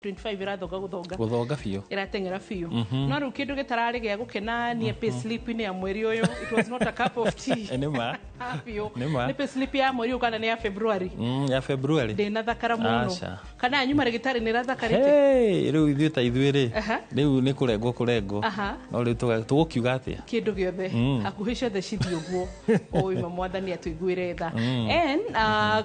25 irathonga guthonga. Gũthonga biũ. Ĩrateng'era biũ, no rĩu kĩndũ gĩtararĩ gĩa gũkenania, pay slip-inĩ ya mweri ũyũ, it was not a cup of tea. Nĩ ma. Biũ. Nĩ ma. Nĩ pay slip ya mweri ũyũ kana nĩ ya February? Ya February. Ndĩnathakara mũno. Aca. Kana yanyu marĩgĩtarĩ nĩ ĩrathakarĩte? Hey, rĩu ithuĩ ta ithuĩ rĩ, rĩu nĩ kũrengwo kũrengwo. No rĩu tũgũkiuga atĩa? Kĩndũ gĩothe hakuhĩ ciothe cithiĩ ũguo ũima, Mwathani atũiguĩre tha. And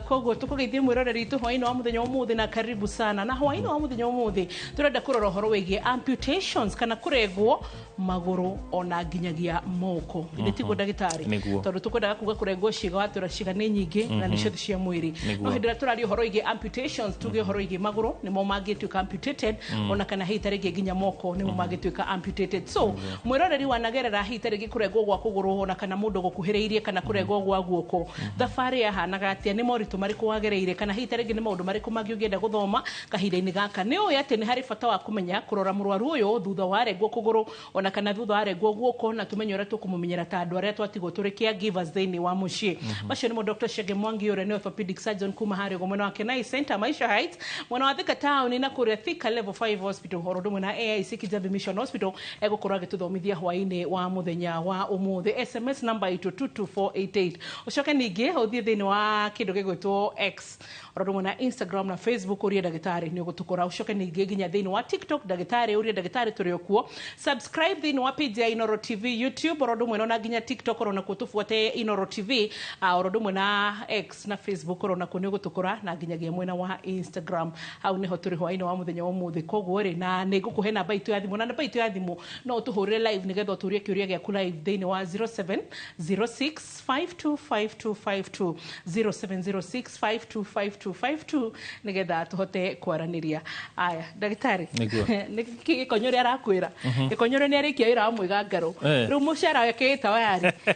koguo tũkũgeithie mwĩroreri witũ hwaĩ-inĩ wa mũthenya ũmũthĩ na karibu sana. Na hwaĩ-inĩ wa mũthenya ũmũthĩ tũrenda kũrora ũhoro wĩgiĩ amputations kana kũrengwo magũrũ ona nginyagia moko. Githĩ tiguo, ndagĩtarĩ? Nĩguo. Tondũ tũkwendaga kuga kũrengwo ciĩga, watwĩra ciĩga nĩ nyingĩ na nĩ ciothe cia mwĩrĩ. No hĩndĩ ĩrĩa tũraria ũhoro wĩgiĩ amputations, tuge ũhoro wĩgiĩ magũrũ nĩmo mangĩtuĩka amputated, ona kana hihi ta rĩngĩ nginya moko nĩmo mangĩtuĩka amputated. So mwĩroreri wanagerera hihi ta rĩngĩ kũrengwo gwa kũgũrũ ona kana mũndũ gũkuhĩrĩirie kana kũrengwo gwa guoko, thabarĩ yahanaga atĩa? Nĩ moritũ marĩkũ wagereire, kana hihi ta rĩngĩ nĩ maũndũ marĩkũ mangĩ ũngĩenda gũthoma kahinda-inĩ gaka? Nĩ ũĩ atĩ nĩ harĩ bata wa kũmenya kũrora mũrwaru ũyũ thutha wa arengwo kũgũrũ ona kana thutha wa arengwo guoko, na tũmenye ũrĩa tũkũmũmenyera ta andũ arĩa twatigwo tũrĩ caregivers thĩinĩ wa mũciĩ. Macio nĩmo Dr. Chege Mwangi, ũrĩa nĩ orthopedic surgeon kuma harĩa ũguo mwena wa Kenai Center, Maisha Heights, mwena wa Thika town na kũrĩa Thika Level 5 Hospital, oro ũndũ ũmwe na AIC Kijabi Mission Hospital, egũkorwo agĩtũthomithia hwaĩ-inĩ wa mũthenya wa ũmũthĩ. SMS namba itũ 22488. Ũcoke ningĩ ũthiĩ thĩinĩ wa kĩndũ gĩgwĩtwo X, oro ũndũ ũmwe na Instagram na Facebook, ũrie ndagĩtarĩ, nĩ ũgũtũkora. Ũcoke ningĩ nginya thĩinĩ wa TikTok, ndagĩtarĩ, ũrie ndagĩtarĩ, tũrĩ o kuo. Subscribe thĩinĩ wa page ya Inoro TV YouTube, oro ũndũ ũmwe na nginya TikTok, oro nakuo tũbuate Inoro TV, oro ũndũ ũmwe na X na Facebook, oro nakuo nĩ ũgũtũkora, na nginyagia mwena wa Instagram. Hau nĩho tũrĩ hwaĩ-inĩ wa mũthenya wa ũmũthĩ. Koguo rĩ, na nĩ ngũkũhe namba itũ ya thimũ, na namba itũ ya thimũ no ũtũhũrĩre live nĩgetha ũtũrie kĩũria gĩaku live thĩinĩ wa 0706525252, 0706525252, nĩgetha tũhote kwaranĩria. Aya, ndagĩtarĩ. Nĩguo. Nĩ gĩkonyore arakwĩra gĩkonyore nĩ arĩkia wĩra wa mwĩgangaro. Rĩu mũcara wake wĩta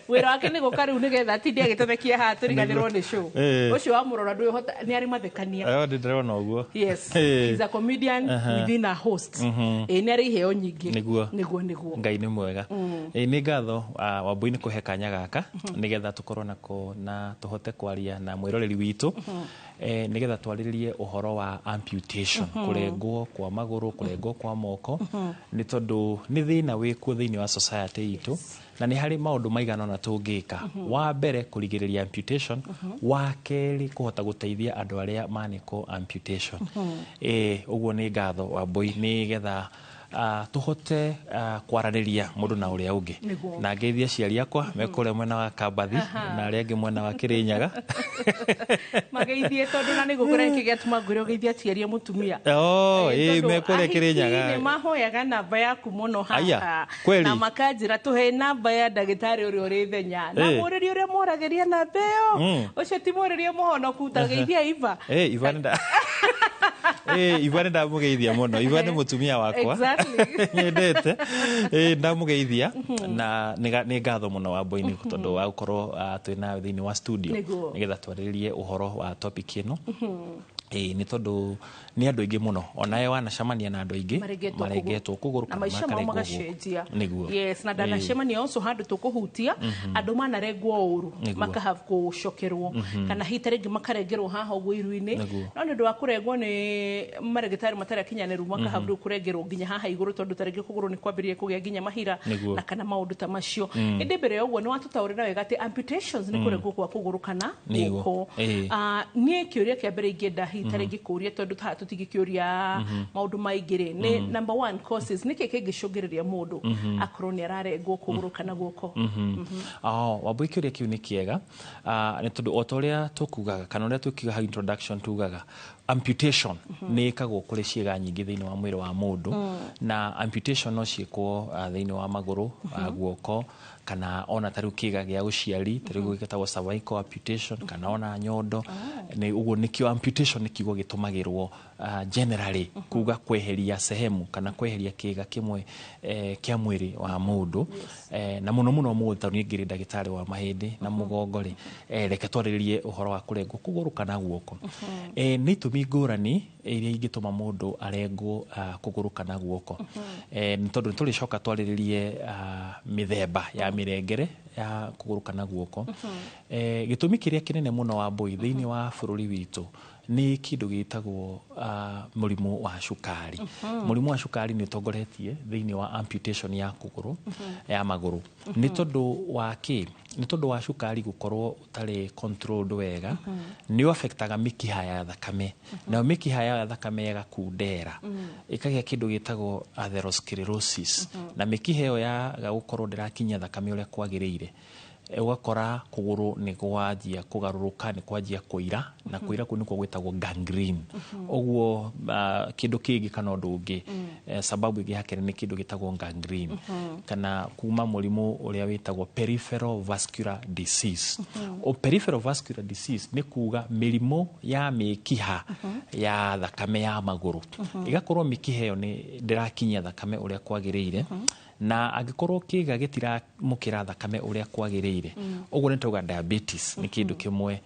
wĩra wake nĩ gũka rĩu nĩgetha atinde agĩtũthekia haha tũriganĩrwo nĩ show. Ũcio wamũrora ndwĩhota nĩ arĩ mathekania. Nĩ ndĩrona ũguo. Yes. He's a comedian within a host. Ĩ nĩ arĩ iheo nyingĩ. Nĩguo. Nĩguo. Ngai nĩ mwega. Ĩ nĩ ngatho, Wambui, nĩ kũhe kanya gaka nĩgetha tũkorwo nako na tũhote kwaria na mwĩroreri witũ, nĩgetha twarĩrĩrie ũhoro wa amputation, kũrengwo kwa magũrũ, kũrengwo kwa moko, nĩ tondũ nĩ thĩna wĩkuo thĩinĩ wa society itũ, na nĩ harĩ maũndũ maigana ũna tũngĩka. Wa mbere, kũrigĩrĩria amputation; wa kerĩ, kũhota gũteithia andũ arĩa manĩkwo amputation. Ũguo nĩ ngatho, Wambui, nĩgetha tũhote kwaranĩria mũndũ na ũrĩa ũngĩ. Na ngeithia aciari akwa me kũrĩa mwena wa Kambathi na arĩa angĩ mwena wa Kĩrĩnyaga. Mageithie, tondũ na nĩguo kũrĩa kĩ gĩatũma ngwĩre ũgeithie aciari a mũtumia. Oh, ĩ tondũ me kũrĩa ahiki Kĩrĩnyaga. nĩ mahoyaga namba yaku mũno Aya, haha kweli? na makanjĩra tũhe namba ya ndagĩtarĩ ũrĩa ũrĩ thenya na mũrĩria ũrĩa moragĩria namba ĩyo. Ũcio ti mũrĩria mũhonoku. Ta geithia Iva. Iva nĩ Iva nĩ ndamũgeithia mũno. Iva nĩ mũtumia wakwa nyendete. Ndamũgeithia na nĩ ngatho mũno, Wambui, nĩ tondũ wa gũkorwo twĩ nawe thĩinĩ wa studio nĩgetha twarĩrĩrie ũhoro wa topic ĩno. Nĩ tondũ nĩ andũ aingĩ mũno, onawe wanacemania na andũ aingĩ marengetwo marengetwo kũgũrũ na kana maica mao makarengwo guoko. Magacenjia. Nĩguo. Yes, na ndanacemania also handũ tũkũhutia andũ manarengwo ũru, makahave gũcokerwo, kana hihi ta rĩngĩ makarengerwo haha ũguo iru-inĩ. No nĩ ũndũ wa kũrengwo nĩ marĩgĩtarĩ matarĩ akinyanĩru, makahave rĩu kũrengerwo nginya haha igũrũ, tondũ ta rĩngĩ kũgũrũ nĩ kwambĩrĩria kũgĩa nginya mahira na kana maũndũ ta macio. Ĩndĩ mbere ya ũguo nĩ watũtaũrĩra wega atĩ amputations nĩ kũrengwo kwa kũgũrũ kana guoko. Niĩ kĩũria kĩa mbere ingĩenda hihi ta rĩngĩ kũũria, tondũ haha tũtingĩkĩũria maũndũ maingĩ rĩ, nĩ number one, causes. Nĩkĩ kĩngĩcũngĩrĩria mũndũ akorwo nĩ ararengwo kũgũrũ kana guoko? Oh, Wambui, kĩũria kĩu nĩ kĩega. Nĩ tondũ o ta ũrĩa tũkugaga kana ũrĩa tũkiuga hau introduction, tugaga amputation nĩ ĩkagwo kũrĩ ciĩga nyingĩ thĩinĩ wa mwĩrĩ wa mũndũ, na amputation no ciĩkwo thĩinĩ wa magũrũ, guoko, kana ona ta rĩu kĩga gĩa ũciari, ta rĩu gĩtagwo cervical amputation, kana ona nyondo. Nĩ ũguo nĩkĩo amputation nĩ kiugo gĩtũmagĩrwo generally kuga kweheria sehemu kana kweheria kĩga kĩmwe kĩa mwĩrĩ wa mũndũ. Na mũno mũno mũndũ, tondũ niĩ ngĩrĩ ndagĩtarĩ wa mahĩndĩ na mũgongo rĩ, reke twarĩrĩrie ũhoro wa kũrengwo kũgũrũ kana guoko. Nĩ itũmi ngũrani iria ingĩtũma mũndũ arengwo kũgũrũ kana guoko. Nĩ tondũ nĩ tũrĩcoka twarĩrĩrie mĩthemba ya mĩrengere ya kũgũrũ kana guoko. Gĩtũmi kĩrĩa kĩnene mũno, Wambui, thĩinĩ wa bũrũri witũ Nĩ kĩndũ gĩtagwo mũrimũ wa cukari. Mũrimũ wa cukari nĩ ũtongoretie thĩinĩ wa amputation ya kũgũrũ, ya magũrũ. Nĩ tondũ wa kĩ? Nĩ tondũ wa cukari gũkorwo ũtarĩ controlled wega, nĩ ũafectaga mĩkiha ya thakame, nayo mĩkiha ya thakame ĩgakundera, ĩkagĩa kĩndũ gĩtagwo atherosclerosis, na mĩkiha ĩyo yaga gũkorwo ndĩrakinyia thakame ũrĩa kwagĩrĩire, ũgakora kũgũrũ nĩ gwanjia kũgarũrũka, nĩ kwanjia kũira, na kũira kũu nĩkuo gwĩtagwo gangrene. Ũguo kĩndũ kĩngĩ kana ũndũ ũngĩ, sababu ĩngĩ ya kerĩ nĩ kĩndũ gĩtagwo gangrene, kana kuma mũrimũ ũrĩa wĩtagwo peripheral vascular disease. O peripheral vascular disease nĩ kuga mĩrimũ ya mĩkiha ya thakame ya magũrũ, ĩgakorwo mĩkiha ĩyo nĩ ndĩrakinyia thakame ũrĩa kwagĩrĩire, na angĩkorwo kĩga gĩtiramũkĩra thakame ũrĩa kwagĩrĩire, ũguo nĩ tauga diabetes nĩ kĩndũ kĩmwe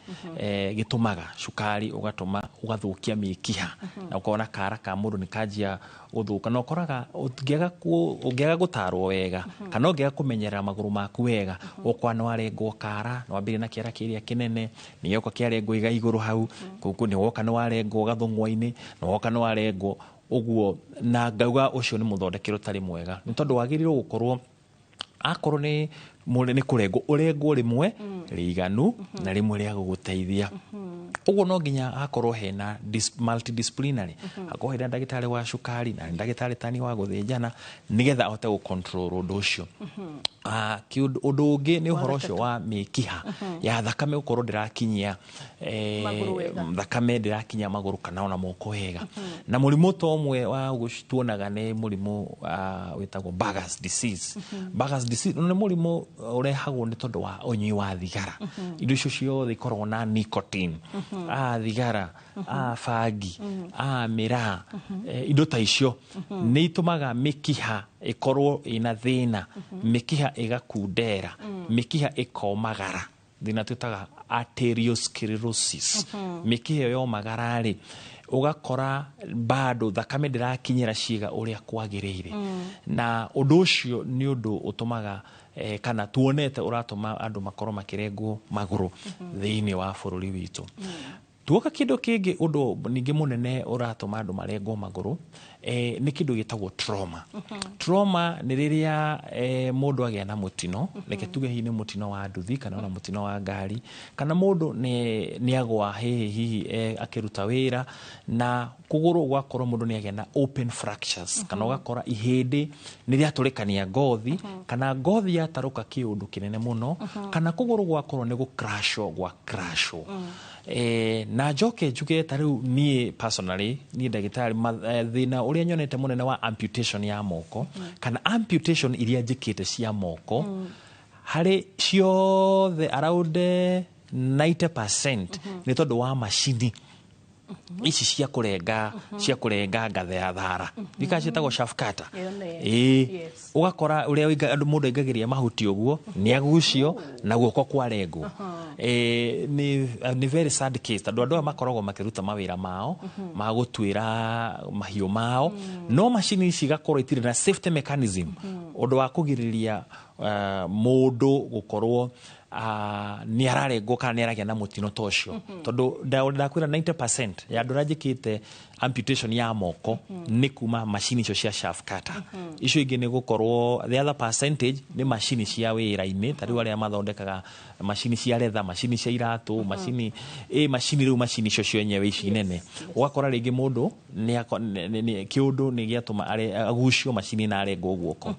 gĩtũmaga cukari ũgatũma ũgathũkia mĩkiha, na ũkona kara ka mũndũ nĩ kanjia gũthũka, na ũkoraga ũngĩaga gũtarwo wega kana ũngĩaga kũmenyerera magũrũ maku wega, ũkwa nĩ warengwo kara, nĩ wambĩrĩria na kĩara kĩrĩa kĩnene, nĩ gĩoka kĩarengwo iga igũrũ hau, kũu nĩ woka nĩ warengwo gathũng'wa-inĩ, nĩ woka nĩ warengwo ũguo, na ngauga ũcio nĩ mũthondekere ũtarĩ mwega, nĩ tondũ wagĩrĩirwo gũkorwo akorwo nĩ nĩ kũrengwo, ũrengwo rĩmwe rĩiganu na rĩmwe rĩa gũgũteithia. Ũguo no nginya hakorwo hena multidisciplinary, hakorwo hena ndagĩtarĩ wa cukari na ndagĩtarĩ tani wa gũthĩnjana, nĩgetha ahote gũ-control ũndũ ũcio. Ũndũ ũngĩ nĩ ũhoro ũcio wa mĩkiha ya thakame gũkorwo ndĩrakinyia magũrũ wega. Thakame ndĩrakinya magũrũ kana ona moko wega. Na mũrimũ ta ũmwe wa tuonaga nĩ mũrimũ wĩtagwo Buerger's disease. Buerger's disease nĩ mũrimũ ũrehagwo nĩ tondũ wa ũnyui wa thigara. Indo icio ciothe ikoragwo na nicotine, thigara, bangi, mĩraa, indo ta icio nĩ itũmaga mĩkiha ĩkorwo ĩna thĩna, mĩkiha ĩgakundera, mĩkiha ĩkomagara, thĩna twĩtaga arteriosclerosis. Mĩkiha ĩyo yomagara rĩ, ũgakora bado thakame ndĩrakinyĩra ciĩga ũrĩa kwagĩrĩire, na ũndũ ũcio nĩ ũndũ ũtũmaga kana tuonete ũratũma andũ makorwo makĩrengwo magũrũ thĩinĩ wa bũrũri witũ. Tuoka kĩndũ kĩngĩ, ũndũ ningĩ mũnene ũratũma andũ marengwo magũrũ nĩ kĩndũ gĩtagwo trauma. Trauma nĩ rĩrĩa mũndũ agĩa na mũtino, reke tuge hihi nĩ mũtino wa nduthi kana ona mũtino wa ngari, kana mũndũ nĩ agwa hihi akĩruta wĩra na kũgũrũ gwakorwo mũndũ nĩ agĩa na open fractures, kana ũgakora ihĩndĩ nĩ rĩatũrĩkania ngothi, kana ngothi yatarũka kĩũndũ kĩnene mũno, kana kũgũrũ gwakorwo nĩ gũcrashwo gwa crashwo. Na njoke njuge ta rĩu niĩ personally, niĩ ndagĩtarĩ, thĩna ũrĩa nyonete mũnene wa amputation ya moko, kana amputation iria njĩkĩte cia moko, harĩ ciothe around 90% nĩ tondũ wa macini ici cia kũrenga ngathe ya thara ika ciĩtagwo chaff cutter. Ĩyo nĩ- Ĩĩ. Ũgakora ũrĩa andũ mũndũ aingagĩria mahuti ũguo nĩ agucio na guoko kwarengwo. Nĩ very sad case, tondũ andũ aya makoragwo makĩruta mawĩra mao ma gũtuĩra mahiũ mao, no macini ici igakorwo itirĩ na safety mechanism, ũndũ wa kũgirĩrĩria mũndũ gũkorwo nĩ ararengwo kana nĩ aragĩa na mũtino ta ũcio, tondũ ndakwĩra 90% ya andũ arĩa njĩkĩte amputation ya moko nĩ kuma macini icio cia chaff cutter. Icio ingĩ nĩ gũkorwo the other percentage nĩ macini cia wĩra-inĩ, ta rĩu arĩa mathondekaga macini cia retha, macini cia iratũ, macini ĩ macini rĩu macini icio cienyewe ici nene, ũgakora rĩngĩ mũndũ kĩũndũ nĩ gĩatũma agucio macini na arengwo guoko.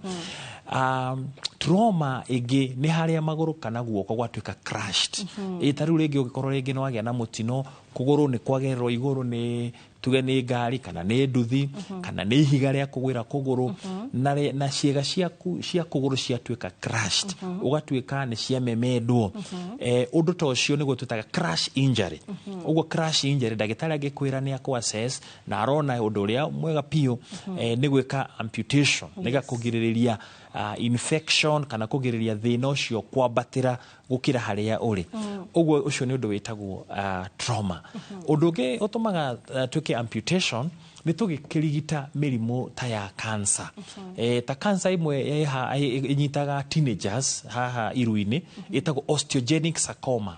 Trauma ĩngĩ nĩ harĩa magũrũ kana guoko gwatuĩka crushed. Ĩ ta rĩu rĩngĩ ũngĩkorwo rĩngĩ nĩ wagĩa na mũtino, kũgũrũ nĩ kwagererwo igũrũ nĩ tuge nĩ ngari kana nĩ nduthi kana nĩ ihiga rĩa kũgwĩra kũgũrũ, na ciĩga ciaku cia kũgũrũ ciatuĩka crushed, ũgatuĩka nĩ ciamemendwo. Ũndũ ta ũcio nĩguo twĩtaga crash injury. Ũguo crash injury, ndagĩtarĩ angĩkwĩra nĩ akũ assess na arona ũndũ ũrĩa mwega biũ nĩ gwĩka amputation, nĩgetha kũgirĩrĩria infection kana kũgirĩrĩria thĩna ũcio kwambatĩra gũkĩra harĩa ũrĩ. Ũguo ũcio nĩ ũndũ wĩtagwo trauma. Ũndũ ũngĩ ũtũmaga twĩke amputation Nĩ tũgĩkĩrigita mĩrimũ ta ya cancer. Ta cancer ĩmwe ĩnyitaga teenagers haha iru-inĩ, ĩtagwo osteogenic sarcoma.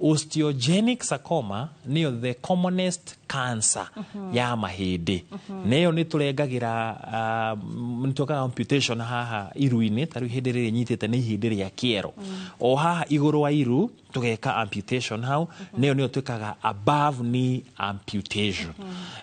Osteogenic sarcoma nĩyo the commonest cancer ya mahĩndĩ. Na ĩyo nĩ tũrengagĩra, nĩ twĩkaga amputation haha iru-inĩ. Ta rĩu ihĩndĩ rĩrĩ nyitĩte nĩ ihĩndĩ rĩa kĩero, o haha igũrũ wa iru tũgeka amputation hau. Nĩyo nĩyo twĩkaga above knee amputation.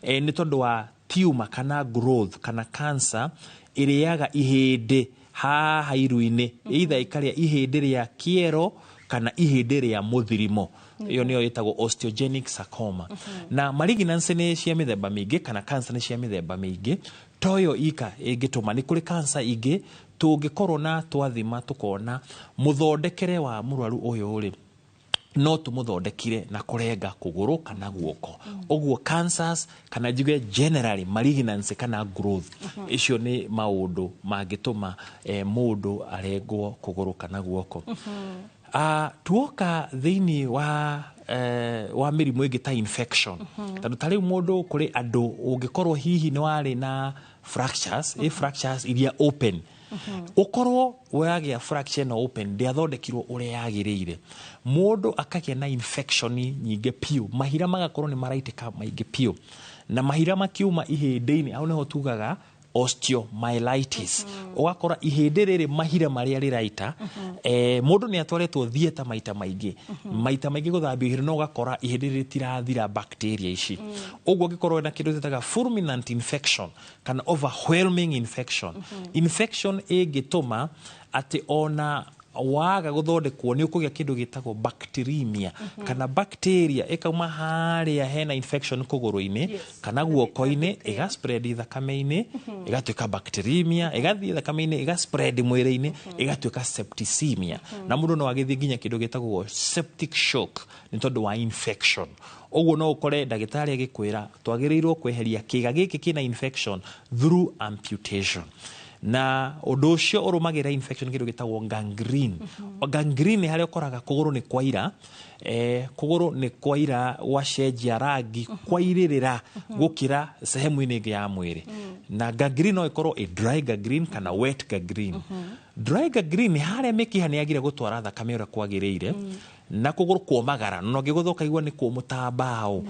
Nĩ tondũ wa tumor kana growth kana cancer ĩrĩaga ihĩndĩ haha iru-inĩ, either ĩkarĩa ihĩndĩ rĩa kĩero kana ihĩndĩ rĩa mũthirimo. Ĩyo nĩyo ĩtagwo osteogenic sarcoma. Na malignancy nĩ cia mĩthemba mĩingĩ, kana cancer nĩ cia mĩthemba mĩingĩ. Toyo ika ĩngĩtũma, nĩ kũrĩ cancer ingĩ tũngĩkorwo na twathima tũkona mũthondekere wa mũrwaru ũyũ rĩ, no tũmũthondekire na kũrenga kũgũrũ kana guoko. Ũguo cancers, kana njuge generally malignancy kana growth, icio nĩ maũndũ mangĩtũma mũndũ arengwo kũgũrũ kana guoko. Tuoka thĩinĩ wa mĩrimũ ĩngĩ ta infection, tondũ ta rĩu mũndũ, kũrĩ andũ ũngĩkorwo hihi nĩ warĩ na fractures, fractures iria open, ũkorwo wagĩa fracture ĩno open ndĩathondekirwo ũrĩa yagĩrĩire, mũndũ akagĩa na infection nyingĩ piũ, mahira magakorwo nĩ maraitĩka maingĩ piũ, na mahira makiuma ihĩndĩ-inĩ, hau nĩho tugaga osteomyelitis. Ũgakora ihĩndĩ rĩrĩ mahira marĩa rĩraita, mũndũ nĩ atwarĩtwo theatre maita maingĩ, maita maingĩ gũthambio ihĩndĩ, no ũgakora ihĩndĩ rĩtirathira bacteria ici. Ũguo ũngĩkorwo na kĩndũ twĩtaga fulminant infection kana overwhelming infection, infection ĩngĩtũma atĩ ona waga gũthondekwo nĩ ũkũgĩa kĩndũ gĩtagwo bacteremia, kana bacteria ĩkauma harĩa hena infection kũgũrũ-inĩ kana guoko-inĩ, ĩga spread thakame-inĩ, ĩgatuĩka bacteremia, ĩgathiĩ thakame-inĩ, ĩga spread mwĩrĩ-inĩ, ĩgatuĩka septicemia, na mũndũ no agĩthiĩ nginya kĩndũ gĩtagwo septic shock nĩ tondũ wa infection. Ũguo no ũkore ndagĩtarĩ agĩkwĩra twagĩrĩirwo kweheria kĩga gĩkĩ kĩna infection through amputation. Na ũndũ ũcio ũrũmagĩrĩra infection kĩndũ gĩtagwo gangrene. Gangrene nĩ harĩa ũkoraga kũgũrũ nĩ kwaira, kũgũrũ nĩ kwaira, gwacenjia rangi, kwairĩrĩra gũkĩra sehemu-inĩ ĩngĩ ya mwĩrĩ. Na gangrene no ĩkorwo ĩ dry gangrene kana wet gangrene. Dry gangrene nĩ harĩa mĩkiha nĩ yagire gũtwara thakame ũrĩa kwagĩrĩire, na kũgũrũ kuomagara, na ũngĩgũtha ũkaigua nĩ kũmũ ta mbaũ,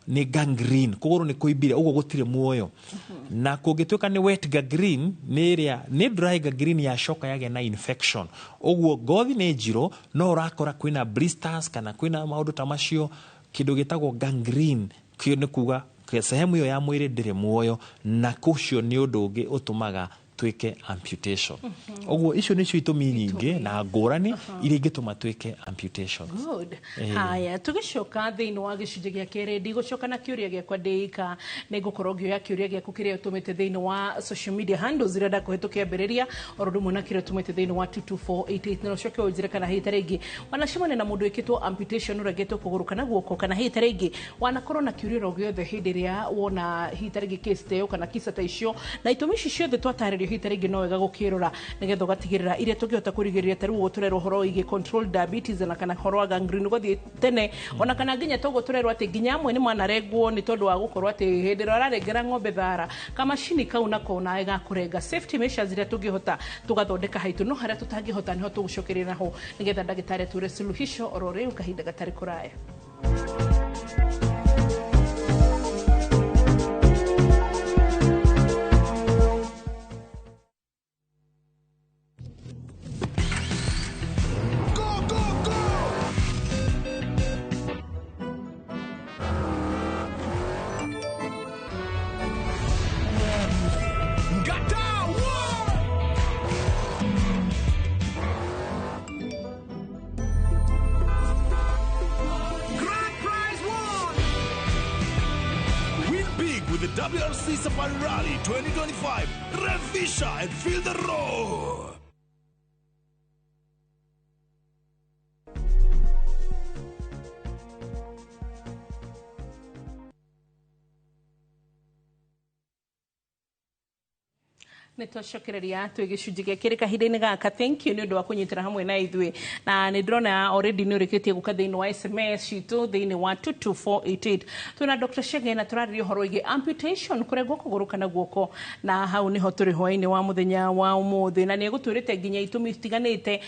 nĩ gangrene, kũgũrũ nĩ kũimbire ũguo, gũtirĩ muoyo. Na kũngĩtuĩka nĩ wet gangrene, nĩ ĩrĩa nĩ dry gangrene yacoka yagĩa na infection, ũguo ngothi nĩ njirũ, no ũrakora kwĩna blisters kana kwĩna maũndũ ta macio, kĩndũ gĩtagwo gangrene. Kĩo nĩ kuga sehemu ĩyo ya mwĩrĩ ndĩrĩ muoyo, na kũcio nĩ ũndũ ũngĩ ũtũmaga twĩke amputation. Ũguo icio nĩcio itũmi nyingĩ na ngũrani iria ingĩtũma twĩke amputation. Good. Haya, tũgĩcoka thĩinĩ wa gĩcunjĩ gĩa kerĩ, ndigũcoka na kĩũria gĩakwa ndĩika, nĩ ngũkorwo ngĩoya kĩũria gĩaku kĩrĩa ũtũmĩte thĩinĩ wa social media handles iria ndakũhe tũkĩambĩrĩria, oro ũndũ ũmwe na kĩrĩa ũtũmĩte thĩinĩ wa 22488, na ũcoke ũnjĩre kana hihi ta rĩngĩ wanacemania na mũndũ wĩkĩtwo amputation, ũrengetwo kũgũrũ kana guoko, kana hihi ta rĩngĩ wanakorwo na kĩũria oro gĩothe hĩndĩ ĩrĩa wona hihi ta rĩngĩ case ta ĩyo kana kisa ta icio. Na itũmi ici ciothe twatarĩrio, hihi ta rĩngĩ no wega gũkĩrora nĩgetha ũgatigĩrĩra iria tũngĩhota kũrigĩrĩria. Ta rĩu ũguo tũrerwo ũhoro wĩgiĩ control diabetes na kana ũhoro wa gangrene ũgathiĩ tene, ona kana nginya toguo tũrerwo atĩ nginya amwe nĩ manarengwo nĩ tondũ wa gũkorwo atĩ hĩndĩ ĩrĩa ararengera ng'ombe thara, kamacini kau nako nawe gakũrenga. Safety measures iria tũngĩhota tũgathondeka haitũ, no harĩa tũtangĩhota nĩho tũgũcokeria naho nĩgetha ndagĩtarĩ atwĩre suluhisho oro rĩu kahinda gatarĩ kũraya. Go, go, go! Ngata, whoa! Grand prize won! Win big with the WRC Safari Rally 2025. Revisha and feel the roar. Nä twacokereria twä gä cunjä gä kä rä kahinda-inä gaka. Thank you nä å ndå wa kå nyitana hamwe na ithuä, na nä ndĩrona already nä å rä kä tie gå ka thä inä wa SMS citå thä inä wa 22488. Twĩna Dr. Chege na tũrarĩria ũhoro wĩgiĩ amputation, kũrengwo kũgũrũ kana guoko, na hau nĩho tũrĩ hwaĩ-inĩ wa mũthenya wa ũmũthĩ, na nĩ egũtwĩrĩte nginya itũmi itiganĩte,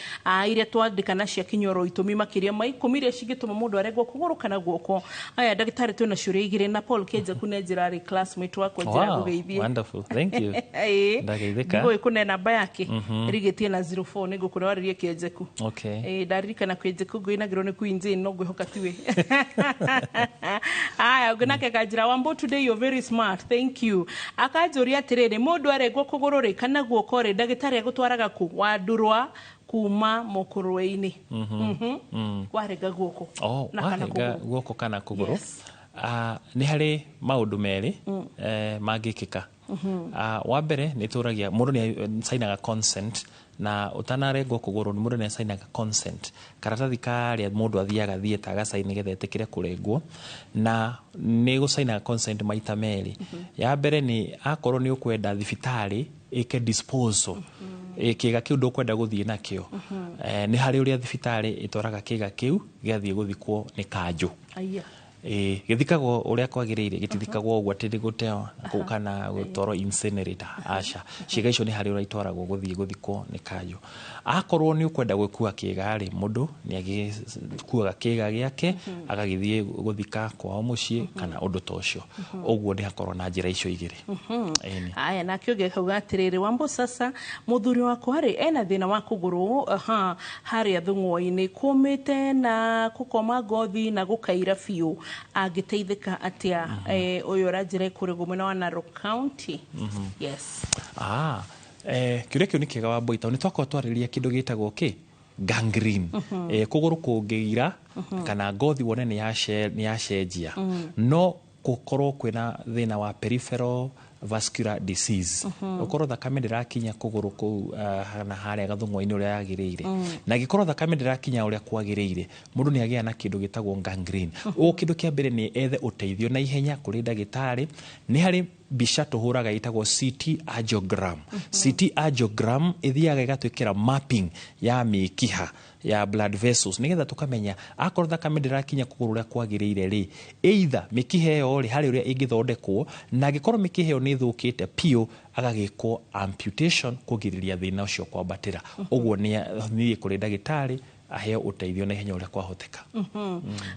iria twandĩka cia kinyoro itũmi makĩria ma 10 iria cingĩtũma mũndũ arengwo kũgũrũ kana guoko. Aya ndagĩtarĩ, twĩna ciũria igĩrĩ, na Paul Kenjaku nĩ njĩra arĩ classmate wakwa, njĩra ngũgeithie. Wonderful, thank you. Ĩĩ. Ndageithĩka. Ngũĩ kũne namba yake ĩrigĩtie na 04, nĩ ngũkũra warĩrie Kĩenjeku. Okay. Ĩĩ, ndaririkana Kĩenjeku ngũinagĩrwo nĩ Queen Jane, no ngwĩhoka tiwe. Aya, ũngĩ nake kanjĩra, "Wambo, today you're very smart, thank you." Akanjũria atĩrĩrĩ, mũndũ arengwo kũgũrũ rĩ kana guoko rĩ, ndagĩtarĩ agũtwaraga kũ? Wandurwa kuma mũkũrwe-inĩ. Warenga guoko Oh, na kana warenga kũgũrũ. Guoko kana kũgũrũ. Yes. Nĩ harĩ maũndũ merĩ mangĩkĩka. Wa mbere nĩ tũragia mũndũ nĩ sainaga consent, na ũtanarengwo kũgũrũ mũndũ nĩ sainaga consent karatathi karĩa mũndũ athiaga theatre agacaini nĩgetha etĩkĩre kũrengwo, na nĩ gũcainaga consent maita merĩ. Ya mbere nĩ akorwo nĩ ũkwenda thibitarĩ ĩke disposal kĩga kĩu ndũkwenda gũthiĩ nakĩo. Nĩ harĩ ũrĩa thibitarĩ ĩtwaraga kĩga kĩu gĩgathiĩ gũthikwo nĩ kanjũ. Aya. Ĩĩ, gĩthikagwo ũrĩa kwagĩrĩire, gĩtithikagwo ũguo atĩ nĩ gũteo kũu kana gũtwarwo incinerator, aca. Ciĩga icio nĩ harĩ ũrĩa itwaragwo gũthiĩ gũthikwo nĩ kanjũ. Akorwo nĩ ũkwenda gwĩkua kĩga rĩ, mũndũ nĩ agĩkuaga kĩga gĩake agagĩthiĩ gũthika kwao mũciĩ kana ũndũ ta ũcio. Ũguo nĩ hakorwo na njĩra icio igĩrĩ. Ĩni. Aya, nake ũngĩ akauga atĩrĩrĩ, "Wambo, sasa mũthuri wakwa rĩ ena thĩna wa kũgũrũ, aha, harĩa thũng'wa-inĩ kũmĩte na gũkoma ngothi na gũkaira biũ, angĩteithĩka atĩa?" Ũyũ ũranjĩra kũrĩgwo mwena wa Narok County, yes. Ah, kĩũria kĩu nĩ kĩega, wa Mbui, tondũ nĩ twakorwo twarĩrĩria kĩndũ gĩtagwo kĩ gangrene. Kũgũrũ kũngĩira kana ngothi wone nĩ yacenjia, no gũkorwo kwĩna thĩna wa peripheral vascular disease, ũkorwo thakame ndĩrakinya kũgũrũ kũu na harĩa gathũng'wa-inĩ ũrĩa yagĩrĩire, na angĩkorwo thakame ndĩrakinya ũrĩa kwagĩrĩire, mũndũ nĩ agĩaga na kĩndũ gĩtagwo gangrene. Ũguo kĩndũ kĩa mbere nĩ ethe ũteithio na ihenya kũrĩ ndagĩtarĩ. Nĩ harĩ mbica tũhũraga ĩtagwo CT angiogram. CT angiogram ĩthiaga ĩgatwĩkĩra mapping ya mĩkiha ya blood vessels nĩgetha tũkamenya akorwo thakame ndĩrakinya kũgũrũ ũrĩa kwagĩrĩire rĩ, either mĩkiha ĩyo rĩ harĩ ũrĩa ĩngĩthondekwo, na angĩkorwo mĩkiha ĩyo nĩ ĩthũkĩte piũ, agagĩkwo amputation kũgirĩrĩria thĩna ũcio kwambatĩra. Ũguo nĩ athiĩ kũrĩ ndagĩtarĩ aheo ũteithio na ihenya ũrĩa kwahoteka.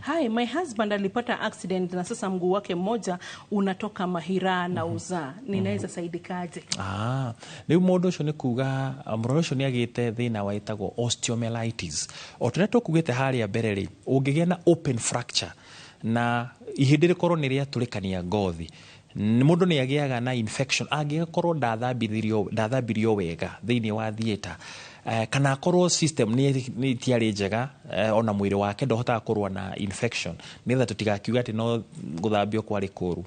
"Hi, my husband alipata accident na sasa mguu wake mmoja unatoka mahira na uzaa. Ninaweza saidikaje?" Ah, rĩu mũndũ ũcio nĩ kuga mũrwaru ũcio nĩ agĩte thĩna wĩtagwo osteomyelitis. O ta ũrĩa tũkugĩte harĩa mbere rĩ, ũngĩgĩa na open fracture na ihĩndĩ rĩkorwo nĩ rĩatũrĩkania ngothi, mũndũ nĩ agĩaga na infection angĩkorwo ndathambirio wega thĩinĩ wa theatre, kana akorwo system nĩ itiarĩ njega, ona mwĩrĩ wake ndohotaga kũrũa na infection, nĩgetha tũtigakiuge atĩ no gũthambio kwarĩ kũru.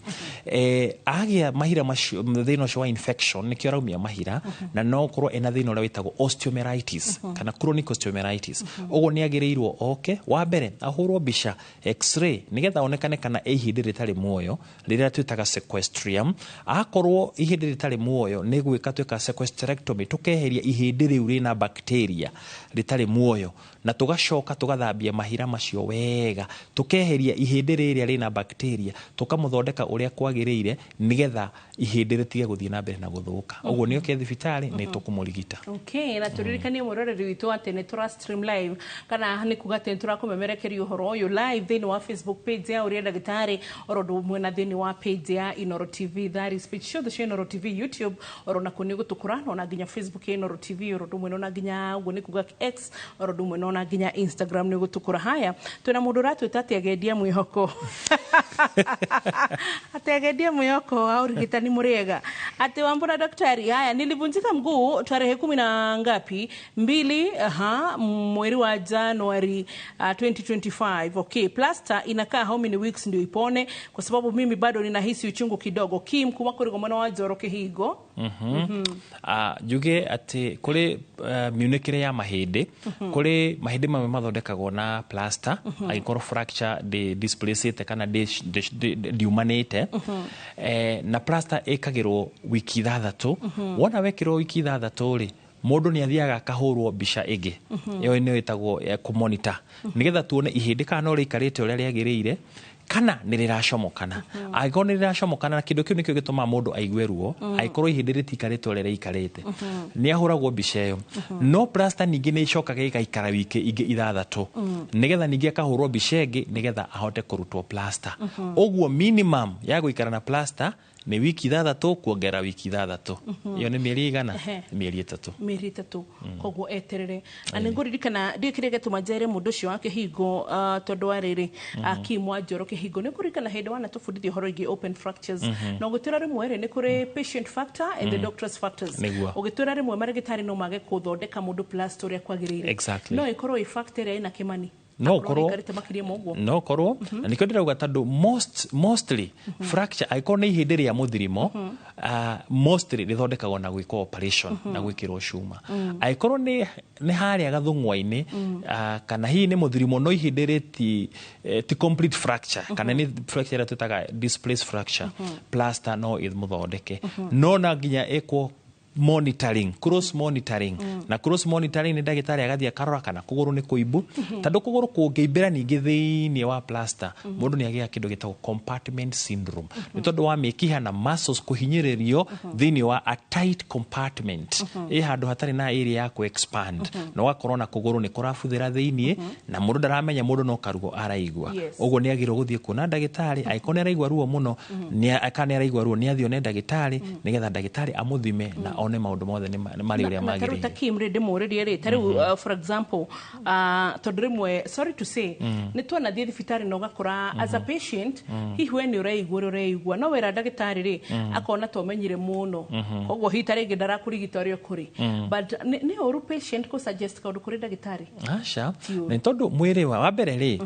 Agĩa mahira macio, thĩna ũcio wa infection nĩkĩo araumia mahira, na no ũkorwo ena thĩna ũrĩa wĩtagwo osteomyelitis kana chronic osteomyelitis. Ũguo nĩ agĩrĩirwo oke wa mbere ahũrwo mbica x-ray nĩgetha onekane kana ĩ ihĩndĩ rĩtarĩ muoyo rĩrĩa twĩtaga sequestrium. Akorwo ihĩndĩ rĩtarĩ muoyo, nĩ gwĩka twĩka sequestrectomy, tũkeheria ihĩndĩ rĩu rĩna bacteria rĩtarĩ muoyo, na tũgacoka tũgathambia mahira macio wega, tũkeheria ihĩndĩ rĩrĩa rĩna bacteria, tũkamũthondeka ũrĩa kwagĩrĩire nĩgetha ihĩndĩ rĩtige gũthiĩ na mbere na gũthũka. Ũguo nĩ oke thibitarĩ, nĩ tũkũmũrigita. Okay, na tũririkanie mwĩroreri witũ atĩ nĩ tũra stream live, kana nĩ kuga atĩ nĩ tũrakũmemerekeria ũhoro ũyũ live thĩinĩ wa Facebook page ya Ũrĩa Ndagĩtarĩ, oro ũndũ ũmwe na thĩinĩ wa page ya Inoro TV, that is page ciothe cia Inoro TV, YouTube oro nakuo nĩ gũtũkũra, na ona nginya Facebook ya Inoro TV, oro ũndũ ũmwe na ona nginya ũguo nĩ kuga X, oro ũndũ ũmwe na ona nginya Instagram nĩ gũtũkũra. Haya, twĩna mũndũ ũratwĩta atĩ agendia mwĩhoko, atĩ agendia mwĩhoko wa ũrigitani mũrĩega, atĩ, "Wambura daktari, haya, nilivunjika mguu tarehe kumi na ngapi mbili, aha, mweri wa Januari 2025. Okay, plaster inakaa how many weeks ndio ipone? Kwa sababu mimi bado ninahisi uchungu kidogo." Kim kuma kũrĩgo mwena wa Njoro Kĩhingo. Njuge atĩ kũrĩ miunĩkĩre ya mahĩndĩ. Kũrĩ mahĩndĩ mamwe mathondekagwo na plaster angĩkorwo fracture ndĩ displacĩte kana ndiumanĩte. Na plaster ĩkagĩrwo wiki 6. Wona wekĩrwo wiki 6 rĩ, mũndũ nĩ athiaga akahũrwo mbica ĩngĩ, ĩyo nĩyo ĩtagwo kũmonitor, nĩgetha tuone ihĩndĩ kana no rĩikarĩte ũrĩa rĩagĩrĩire kana nĩ rĩracomokana. Angĩkorwo nĩ rĩracomokana, na kĩndũ kĩu nĩkĩo gĩtũmaga mũndũ aigue ruo, angĩkorwo ihĩndĩ rĩtiikarĩte ũrĩa rĩikarĩte, nĩ ahũragwo mbica ĩyo. No plaster ningĩ nĩ ĩcokaga ĩgaikara wiki ingĩ 6, nĩgetha ningĩ akahũrwo mbica ĩngĩ nĩgetha ahote kũrutwo plaster. Ũguo minimum ya gũikara na plaster nĩ wiki 6 kuongerera wiki 6. Ĩyo nĩ mĩeri igana? Mĩeri 3. Mĩeri 3. Koguo eterere. Na nĩ ngũririkana, ndiũĩ kĩrĩa gĩatũma njere mũndũ ũcio wa kĩhingo, tondũ wa rĩrĩ Kim wa Njoro kĩhingo, nĩ ngũririkana hĩndĩ wanatũbundithia ũhoro wĩgiĩ open fractures, na ũgĩtwĩra rĩmwe rĩ nĩ kũrĩ patient factor and the doctor's factors. Ũgĩtwĩra rĩmwe marĩgĩtarĩ no mage kũthondeka mũndũ plaster ũrĩa kwagĩrĩire. No ĩkorwo ĩ factor ĩrĩa ĩna kĩmani No akorwo ũkorwo ĩikarĩte makĩria ma ũguo. No korwo na nĩkĩo ndĩrauga, tondũ mostly fracture angĩkorwo nĩ ihĩndĩ rĩa mũthirimo, mostly rĩthondekagwo na gwĩkwo operation na gwĩkĩrwo cuma. Angĩkorwo nĩ harĩa gathũng'wa-inĩ, kana hihi nĩ mũthirimo no ihĩndĩ rĩti ti complete fracture, kana nĩ fracture ĩrĩa twĩtaga displaced fracture, plaster no ĩmũthondeke, no na nginya ĩkwo monitoring, close monitoring. Na close monitoring nĩ ndagĩtarĩ agathiĩ akarora kana kũgũrũ nĩ kũimbu, tondũ kũgũrũ kũngĩimbĩra ningĩ thĩinĩ wa plaster, mũndũ nĩ agĩaga kĩndũ gĩtagwo compartment syndrome, nĩ tondũ wa mĩkiha na muscles kũhinyĩrĩrio thĩinĩ wa a tight compartment, ĩ handũ hatarĩ na area ya kũ expand, na ũgakorwo na kũgũrũ nĩ kũrabuthĩra thĩinĩ na mũndũ ndaramenya, mũndũ no karuo araigua. Ũguo nĩ agĩrĩirwo gũthiĩ kuona ndagĩtarĩ angĩkorwo nĩ araigua ruo mũno, kana nĩ araigua ruo, nĩ athiĩ one ndagĩtarĩ nĩgetha ndagĩtarĩ amũthime na one maũndũ mothe nĩ marĩ ũrĩa Na tarĩu ta magĩrĩire. Kim rĩ, ndĩmũrĩrie rĩ, tarĩu for example, tondũ rĩmwe, sorry to say, nĩ twanathiĩ thibitarĩ na ũgakora as a patient hihi we nĩ ũreigua ũrĩa ũreigua, no wĩra ndagĩtarĩ rĩ akona ta ũmenyire mũno, koguo hihi ta rĩngĩ ndarakũrigita ũrĩa ũkũrĩ. But nĩ ũru patient kũ suggest kaũndũ kũrĩ ndagĩtarĩ? Aca. Ti ũru. Nĩ tondũ mwĩrĩ wa mbere rĩ,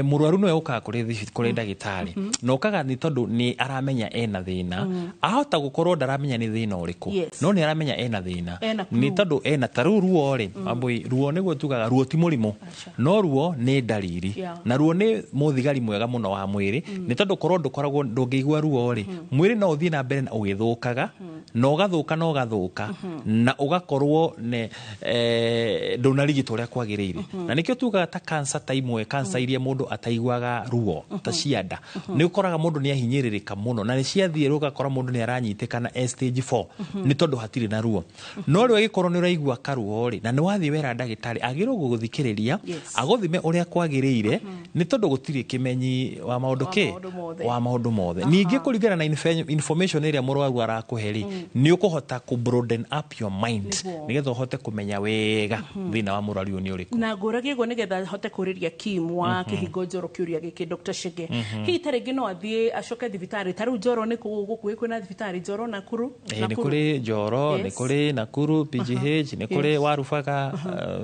mũrwaru nĩwe ũkaga kũrĩ ndagĩtarĩ, na ũkaga nĩ tondũ nĩ aramenya ena thĩna. Ahota gũkorwo ndaramenya nĩ thĩna ũrĩkũ, no nĩ aramenya ena thĩna. Ena clue. Nĩ tondũ ena ta rĩu ruo rĩ, Wambui, ruo nĩguo tugaga ruo ti mũrimũ, no ruo nĩ ndariri. Na ruo nĩ mũthigari mwega mũno wa mwĩrĩ, nĩ tondũ korwo ndũkoragwo ndũngĩigua ruo rĩ, mwĩrĩ no ũthiĩ na mbere na ũgĩthũkaga na ũgathũka na ũgathũka na ũgakorwo ne ndũnarigitwo ũrĩa kwagĩrĩire. Na nĩkĩo tugaga ta cancer, ta imwe cancer iria mũndũ ataiguaga ruo ta cia nda, nĩ ũkoraga mũndũ nĩ ahinyĩrĩrĩka mũno na nĩ ciathiĩ, ũgakora mũndũ nĩ aranyitĩkana e stage 4, nĩ tondũ hatirĩ na ruo. No rĩu agĩkorwo nĩ ũraigua karuo rĩ, na nĩ wathiĩ wera ndagĩtarĩ, agĩrĩirwo gũgũthikĩrĩria, agũthime ũrĩa kwagĩrĩire, nĩ tondũ gũtirĩ kĩmenyi wa maũndũ Wa kĩ maũndũ mothe. Wa maũndũ mothe. Ningĩ kũringana na information ĩrĩa mũrwaru arakũhe rĩ, nĩ ũkũhota kũ broaden up your mind nĩgetha ũhote kũmenya wega thĩna wa mũrwaru ũyũ nĩ ũrĩkũ. Na ngũragia ũguo nĩgetha hote kũrĩria Kim wa kĩhingo Njoro kĩũria gĩkĩ. Dr. Chege, hihi ta rĩngĩ no athiĩ acoke thibitarĩ, ta rĩu Njoro nĩ kũ gũkuhĩ kwĩna thibitarĩ Njoro, Nakuru? Nĩ kũrĩ Njoro, nĩ kũrĩ Nakuru PGH, nĩ kũrĩ Warubaga,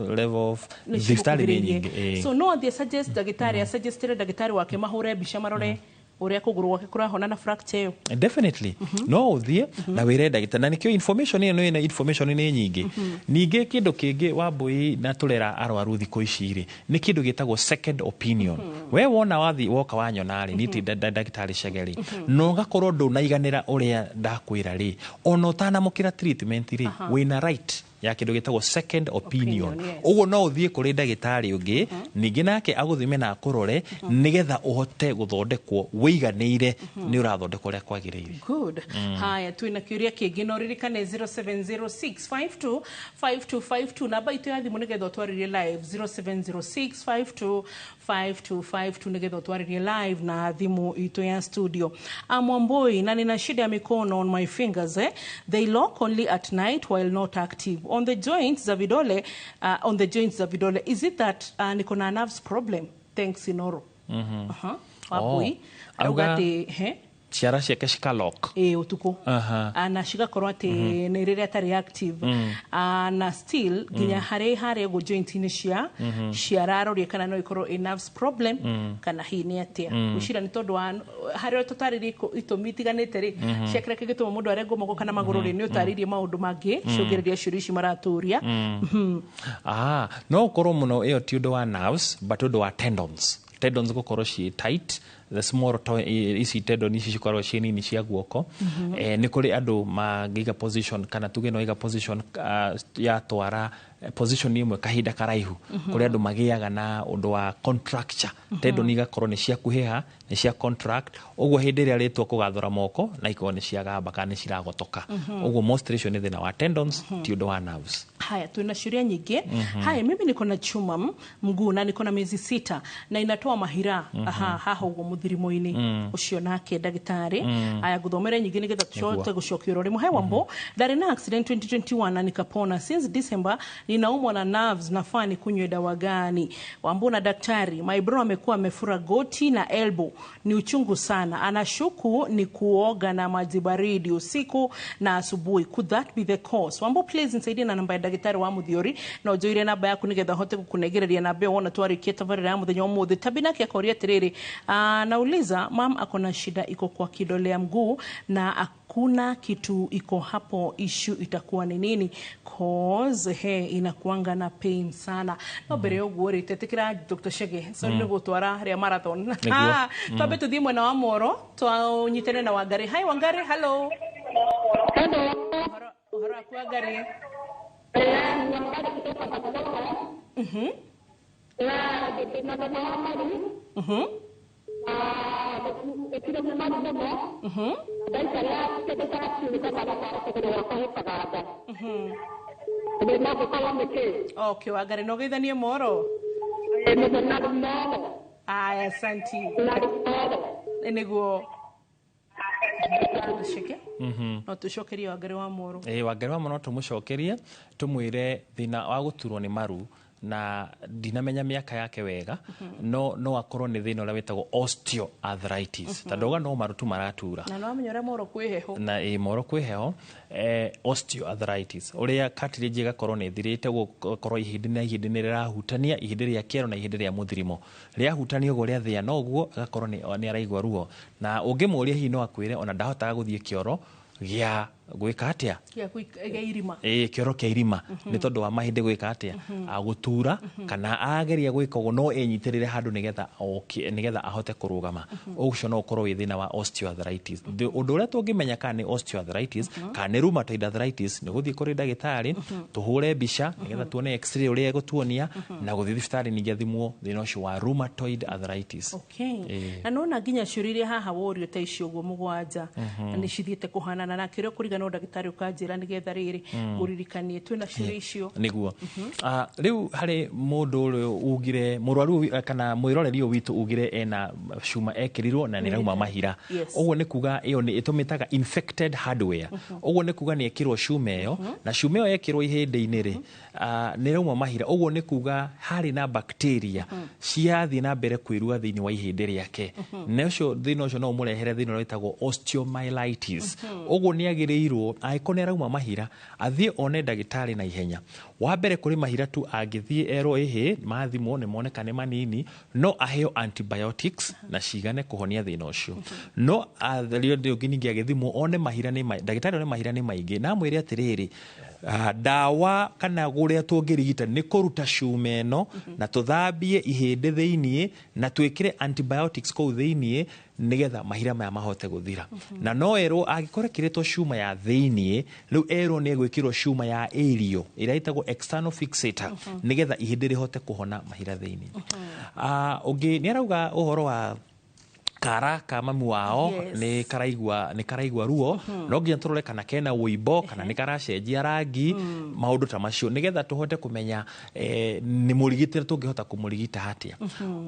level of Nĩ thibitarĩ nĩ cigũkuhĩrĩirie. nyingĩ. So no athiĩ suggest ndagĩtarĩ, asuggestire ndagĩtarĩ wake mahũre mbica marore ũrĩa kũgũrũ gwake kũrahona na fracture ĩyo? Definitely no ũthiĩ na wĩre ndagĩtarĩ, na nĩkĩo information ĩno ĩna information nĩ nyingĩ. Ningĩ kĩndũ kĩngĩ, Wambui, na tũrera arwaru thikũ ici rĩ, nĩ kĩndũ gĩtagwo second opinion. We wona wathi woka wanyona rĩ, nĩ ndagĩtarĩ Chege rĩ, na ũgakorwo ndũnaiganĩra ũrĩa ndakwĩra rĩ, ona ũtanamũkĩra treatment rĩ, wĩna right ya kĩndũ gĩtagwo second opinion. Opinion, yes. Ũguo no ũthiĩ kũrĩ ndagĩtarĩ ũngĩ ningĩ nake agũthime na akũrore nĩgetha ũhote gũthondekwo wĩiganĩire nĩ ũrathondekwo ũrĩa kwagĩrĩire. Good. Haya, twina kĩũria kĩngĩ, no ririkane 0706525252 namba itũ ya thimũ nĩgetha ũtwarĩrie live, 0706525252 nĩgetha ũtwarĩrie live na thimũ itũ ya studio. Amwamboi, na nina shida ya mikono on my fingers, eh? They lock only at night while not active on the joints za vidole, on the joints za vidole. Is it that niko na nerves problem? Thanks, Inoro. Wambui arauga atĩ he Ciara ciake cikalock. Ĩ, ũtukũ. Na cigakorwo atĩ nĩ rĩrĩa atarĩ active. Na still nginya harĩ harĩa ũguo joint-inĩ cia ciararoria kana no ikorwo ĩ nerves problem kana hihi nĩ atĩa. Gwĩciria nĩ tondũ wa harĩa tũtarĩrie itũmi itiganĩte rĩ cia kĩrĩa kĩngĩtũma mũndũ arengwo moko kana magũrũ rĩ, nĩ ũtarĩirie maũndũ mangĩ cũngĩrĩria ciũria ici maratũria. Ah, no ũkorwo mũno ĩyo ti ũndũ wa nerves but ũndũ wa tendons, tendons gũkorwo ciĩ tight, the small ici tendon ici cikoragwo ciĩ nini cia guoko. Nĩ kũrĩ andũ mangĩiga position, kana tuge no iga position yatwara position ĩmwe kahinda karaihu, kũrĩ andũ magĩaga na ũndũ wa contracture, tendon igakorwo nĩ ciakuhĩha, nĩ cia contract ũguo, hĩndĩ ĩrĩa rĩtwa kũgathũra moko na ikorwo nĩ ciagamba kana nĩ ciragotoka ũguo. Mostly ũcio nĩ thĩna wa tendons, ti ũndũ wa nerves. Haya, tuna sheria nyingi. Haya, mimi niko na chuma mguu na niko na miezi 6 na inatoa mahira. Aha, haha ũguo mũthirimo-inĩ ũcio nake ndagĩtarĩ. Aya, nguthomere nyingĩ nĩgetha tũcoke gũcokia ũrore mũhe wambo. Ndarĩ na accident 2021 na nikapona. Since December ninaumwa na nerves, nafaa nikunywe dawa gani, Wambo na daktari? My bro amekuwa amefura goti na elbow, ni uchungu sana, anashuku ni kuoga na maji baridi usiku na asubuhi. Could that be the cause? Wambo, please nisaidie na namba ya ndagĩtarĩ wa Mũthiori na ũnjũire namba yaku nĩgetha hote gũkũnengereria namba ĩyo wona twarĩkia tabarĩra ya mũthenya ũmũthĩ. Tabi nake akoria atĩrĩrĩ, nauliza mam ako na shida iko kwa kidole ya mguu na hakuna kitu iko hapo, issue itakuwa ni nini? Cause he inakuanga na pain sana. No mbere ya ũguo rĩ, tetĩkĩra Dr. Chege, sorry nĩ gũtwara rĩa marathon. Nĩguo. Twambe tũthiĩ mwena wa Moro, tũnyitane na Wangari. Hi Wangari, hello. Ũhoro ũhoro waku, Wangari? Okay, Wangari, no geithanie Moro. Aya, asanti. Nĩguo Chege, no tũcokerie Wangari wa Moro. Ĩ, Wangari wa Moro, no tũmũcokerie tũmwĩre thĩna wa gũturwo nĩ maru, na ndinamenya mĩaka yake wega, no akorwo nĩ thĩna ũrĩa wĩtagwo osteoarthritis, tondũ auga no maru tu maratura. Na no amenya ũrĩa Moro kwĩ heho. Na ĩ, Moro kwĩ heho. Osteoarthritis, ũrĩa cartilage ĩgakorwo nĩ ĩthirĩte, ũguo gũgakorwo ihĩndĩ na ihĩndĩ nĩ rĩrahutania, ihĩndĩ rĩa kĩero na ihĩndĩ rĩa mũthirimo rĩahutania ũguo, rĩathĩa na ũguo agakorwo nĩ araigua ruo. Na ũngĩmũria hihi no akwĩre ona ndahotaga gũthiĩ kĩoro gĩa gwĩka atĩa? Gĩa irima. Ĩ, kĩoro kĩa irima, nĩ tondũ wa mahĩndĩ gwĩka atĩa? Gũtura, kana ageria gwĩka ũguo no enyitĩrĩre handũ nĩgetha oke, nĩgetha ahote kũrũgama. Ũcio no ũkorwo wĩ thĩna wa osteoarthritis. Ũndũ ũrĩa tũngĩmenya kana nĩ osteoarthritis kana nĩ rheumatoid arthritis nĩ gũthiĩ kũrĩ ndagĩtarĩ, tũhũre mbica nĩgetha tuone x-ray ũrĩa ĩgũtuonia, na gũthiĩ thibitarĩ ningĩ athimwo thĩna ũcio wa rheumatoid arthritis. Okay. Na nona nginya ciũria iria haha worio ta icio ũguo mũgwanja na nĩ cithiĩte kũhanana, na kĩrĩa ũkũriganĩrwo ndagĩtarĩ ũkanjĩra nĩgetha rĩrĩ ngũririkanie twĩna ciũria icio. Nĩguo. Rĩu harĩ mũndũ ũrĩa ugire mũrwaru kana mwĩroreri ũyũ witũ ugire ena cuma ekĩrirwo na nĩ ĩrauma mahira. Ũguo nĩ kuga ĩyo nĩ ĩtũmĩtaga infected hardware. Ũguo nĩ kuga nĩ ĩkĩrwo cuma ĩyo, na cuma ĩyo yekĩrwo ihĩndĩ-inĩ rĩ, nĩ ĩrauma mahira. Ũguo nĩ kuga harĩ na bacteria ciathiĩ na mbere kwĩrua thĩinĩ wa ihĩndĩ rĩake, na ũcio thĩna ũcio no ũmũrehere thĩna ũrĩa wĩtagwo osteomyelitis. Ũguo nĩ agĩrĩirwo angĩkorwo nĩ arauma mahira athiĩ one ndagĩtarĩ na ihenya. Wa mbere, kũrĩ mahira tu angĩthiĩ erwo ĩhĩ mathimwo nĩ moneka nĩ manini, no aheo antibiotics na cigane kũhonia thĩna ũcio. No atherio ũngĩ ningĩ agĩthimwo one mahira nĩ ndagĩtarĩ one mahira nĩ maingĩ na amwĩre atĩrĩrĩ, ndawa kana ũrĩa tũngĩrigita nĩ kũruta cuma ĩno na tũthambie ihĩndĩ thĩiniĩ na twĩkĩre antibiotics kũu thĩiniĩ nĩgetha mahira maya mahote gũthira. Na no erwo angĩkorwo ĩkĩrĩtwo cuma ya thĩiniĩ, rĩu erwo nĩ egwĩkĩrwo cuma ya ĩrio ĩrĩa ĩtagwo external fixator nĩgetha ihĩndĩ rĩhote kũhona mahira thĩiniĩ. Ũngĩ nĩ arauga ũhoro wa kara ka mamu wao. Nĩ karaigua ruo, no nginya tũrore kana kena wũimbo kana nĩ karacenjia rangi, maũndũ ta macio, nĩgetha tũhote kũmenya nĩ mũrigitĩre tũngĩhota kũmũrigita atĩa.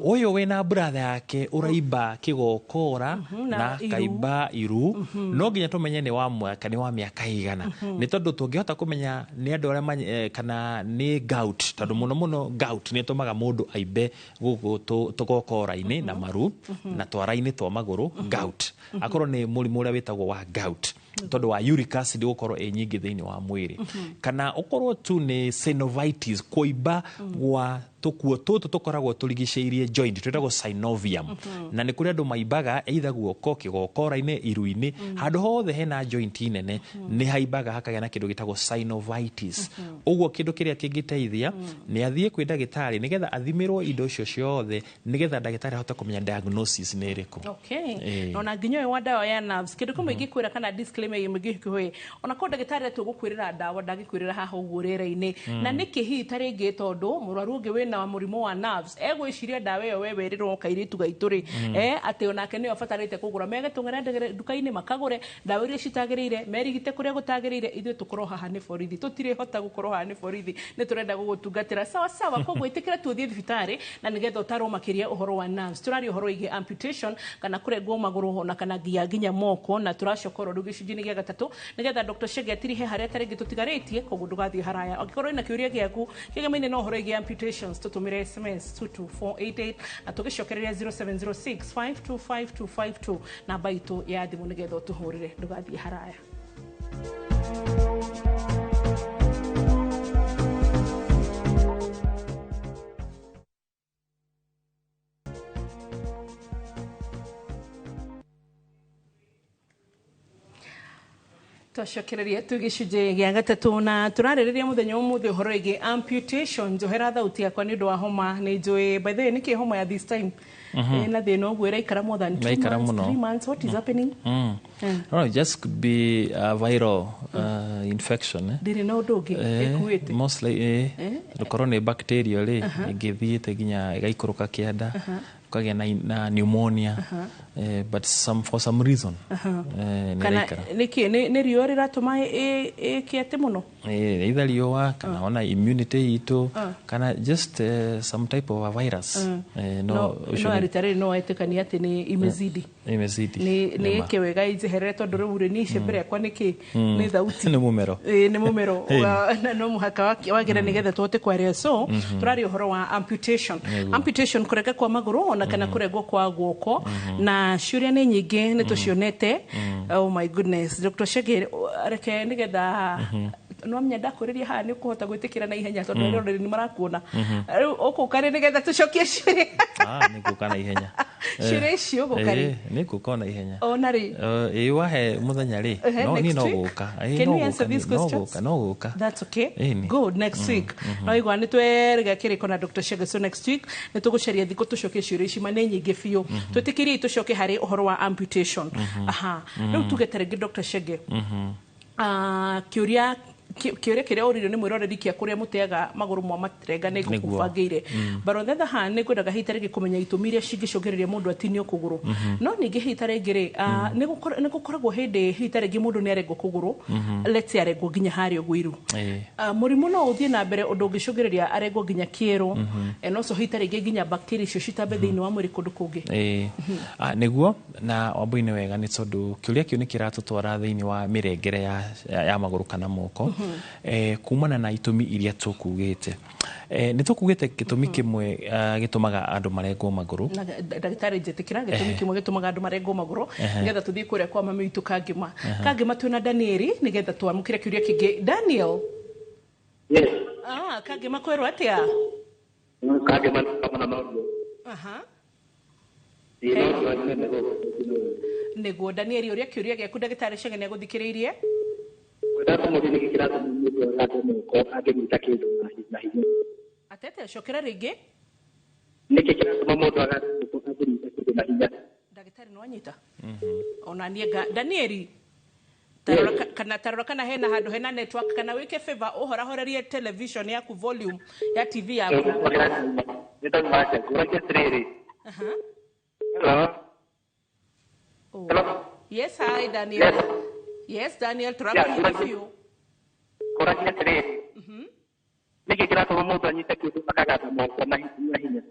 Ũyũ wĩna brother yake ũraimba kĩgokora na na iru. Kaimba iru, no nginya tũmenye nĩ wa mwaka, nĩ wa mĩaka igana, nĩ tondũ tũngĩhota kũmenya nĩ andũ arĩa kana nĩ gout, tondũ mũno mũno gout nĩ ĩtũmaga mũndũ aimbe gũkũ tũgokora-inĩ na maru na twara-inĩ. tũkara-inĩ twa magũrũ, gout, akorwo nĩ mũrimũ ũrĩa wĩtagwo wa gout tondũ wa uric acid gũkorwo ĩ nyingĩ thĩinĩ wa mwĩrĩ, kana ũkorwo tu nĩ synovitis, kũimba gwa tũkuo tũtũ tũkoragwo tũrigicĩirie joint twĩtagwo synovium. Na nĩ kũrĩ andũ maimbaga either guoko, kĩgokora-inĩ, iru-inĩ, handũ hothe hena joint nene nĩ haimbaga hakagĩa na kĩndũ gĩtagwo synovitis. Ũguo kĩndũ kĩrĩa kĩngĩteithia nĩ athiĩ kwĩ ndagĩtarĩ nĩgetha athimĩrwo indo icio ciothe, nĩgetha ndagĩtarĩ ahote kũmenya diagnosis nĩ ĩrĩkũ. Okay. Ona nginya ũyũ wa ndawa ya nerves, kĩndũ kĩmwe ingĩkwĩra kana disclaimer ĩmwe ingĩkũhe, ona korwo ndagĩtarĩ atũgũkwĩrĩra ndawa ndangĩkwĩrĩra haha ũguo rĩera-inĩ. Na nĩkĩ hihi ta rĩngĩ tondũ mũrwaru ũngĩ wĩna mũrimũ wa nerves egwĩciria ndawa ĩyo we werĩrwo kairĩtu gaitũ rĩ, atĩ onake nĩyo abatarĩte kũgũra, megetũng'era nduka-inĩ makagũre ndawa iria citagĩrĩire, merigite kũrĩa gũtagĩrĩire. Ithuĩ tũkorwo haha nĩ borithi, tũtirĩhota gũkorwo haha nĩ borithi, nĩ tũrenda gũgũtungatĩra sawa sawa. Koguo ĩtĩkĩra tũthiĩ thibitarĩ na nĩgetha ũtarwo makĩria ũhoro wa nerves. Tũraria ũhoro wĩgiĩ amputation kana kũrengwo magũrũ ona kana nginya moko, na tũracoka oro rĩu gĩcunjĩ-inĩ gĩa gatatũ nĩgetha Dr. Chege atirihe harĩa tarĩngĩ tũtigarĩtie. Koguo ndũgathiĩ haraya. Angĩkorwo wĩna kĩũria gĩaku kĩgemaine na ũhoro wĩgiĩ amputations, tũtũmĩre SMS 22488 na tũgĩcokereria 0706 525252 namba itũ ya thimũ nĩgetha ũtũhũrĩre. Ndũgathiĩ haraya. Twacokereria tu gĩcunjĩ gĩa gatatũ na tũrarĩrĩria mũthenya ũmũthĩ ũhoro wĩgiĩ amputation. Njohera thauti yakwa nĩ ũndũ wa homa. Nĩ njũĩ, by the way, nĩkĩ homa ya this time ĩna thĩna ũguo ĩraikara more than 2 Ĩraikara months, mũno. 3 months? What is happening? No, it just could be a viral infection. Eh? Ndĩrĩ na ũndũ ũngĩ ĩkuĩte. Mostly rũkorwo nĩ bacteria rĩ ĩngĩthiĩte nginya ĩgaikũrũka kĩanda ũkagĩa na pneumonia, but for some reason nĩ Kana ĩraikara. Nĩkĩ nĩ riũa rĩratũma ĩke atĩ mũno? Either riũa kana ona immunity itũ kana just some type of a virus. No, no ũcio no arita rĩrĩ no wetĩkania atĩ nĩ imezidi? Imezidi. Nĩ Nĩ ma. ĩke wega injeherere tondũ rĩu rĩ niĩ mbere yakwa nĩkĩ nĩ thauti. Nĩ mũmero. Ĩĩ, nĩ mũmero. Na no mũhaka wagĩre nĩgetha tũhote kwaria. So tũraria ũhoro wa amputation, amputation, kũrenga kwa magũrũ ona kana kũrengwo kwa guoko, na ciũria nĩ nyingĩ nĩ tũcionete. Oh my goodness. Dr. Chege, reke nĩgetha no amenya ndakwĩrĩria haha nĩ ũkũhota gwĩtĩkĩra na ihenya tondũ arĩa nĩ marakuona rĩu ũkũka rĩ nĩgetha tũcokie ciũria. Ah, nĩ ngũka na ihenya. Ciũria ici ũgũka rĩ? Nĩ ngũka na ihenya. Ona rĩ? Ĩĩ, wahe mũthenya rĩ, no niĩ next no week? gũka. Ĩĩ, Can no we answer gũka, these no questions? gũka, no gũka. That's okay. Ĩni. Good. Next week. No igua nĩ twerega kĩrĩko na Dr. Chege. So next week nĩ tũgũcaria thikũ tũcokie ciũria ici, ma nĩ nyingĩ biũ. Twĩtĩkĩriei tũcoke harĩ ũhoro wa amputation. Aha. Rĩu tuge ta rĩngĩ Dr. Chege, ah, kĩũria kĩrĩa ũririo nĩ mwĩroreri kĩa kũrĩa mũteaga magũrũ mwa materenga nĩ Nĩguo. ngũkũbangĩire, but on the other hand nĩ ngwendaga hihi ta rĩngĩ kũmenya itũmi iria cingĩcũngĩrĩria mũndũ atinio kũgũrũ. No ningĩ hihi ta rĩngĩ rĩ, nĩ gũkoragwo hĩndĩ hihi ta rĩngĩ mũndũ nĩ arengwo kũgũrũ, let's say arengwo nginya harĩa ũguo iru. Mũrimũ no ũthiĩ na mbere ũndũ ũngĩcũngĩrĩria arengwo nginya kĩero, and also hihi ta rĩngĩ nginya bacteria icio citambe thĩinĩ wa mwĩrĩ kũndũ kũngĩ. Ĩĩ. Ah, nĩguo na wambui nĩ wega nĩ tondũ kĩũria kĩu nĩ kĩratũtwara thĩinĩ wa mĩrengere ya magũrũ kana moko, kumana na itũmi iria tũkugĩte. Nĩ tũkugĩte gĩtũmi kĩmwe, gĩtũmaga andũ marengwo magũrũ. Na ndagĩtarĩ, njĩtĩkĩra gĩtũmi kĩmwe gĩtũmaga andũ marengwo magũrũ nĩgetha tũthiĩ kũrĩa kwa mami witũ Kangĩma. Kangĩma, twĩna Danieli nĩgetha twamũkĩre kĩũria kĩngĩ. Daniel? Yes. Ah, Kangĩma kwĩrwo atĩa? Kangĩma kama na maũndũ. Aha. Ĩĩ, no twanime nĩguo. Nĩguo Danieli, ũrĩa kĩũria gĩaku ndagĩtarĩ Chege nĩ agũthikĩrĩirie. Kwenda kũmũria nĩkĩ kĩratũma mũndũ agathe moko angĩnyita kĩndũ na hinya. Atete, cokera rĩngĩ. Nĩkĩ kĩratũma mũndũ agathe moko angĩnyita kĩndũ na hinya? Ndagĩtarĩ nĩ wanyita ona niĩ nga Danieli, tarora kana tarora kana hena handũ hena network, kana wĩke favor ũhorahorerie television yaku, volume ya TV yaku. Nĩ ndauma nja. Ngũragia atĩrĩrĩ. Aha. Hello. Oh. Hello. Yes, hi Daniel. Yes. Yes, Daniel, tũrakuigua biũ. Ngũragia atĩrĩrĩ. Nĩkĩ kĩratũma mũndũ anyite kĩndũ akagatha moko na hinya?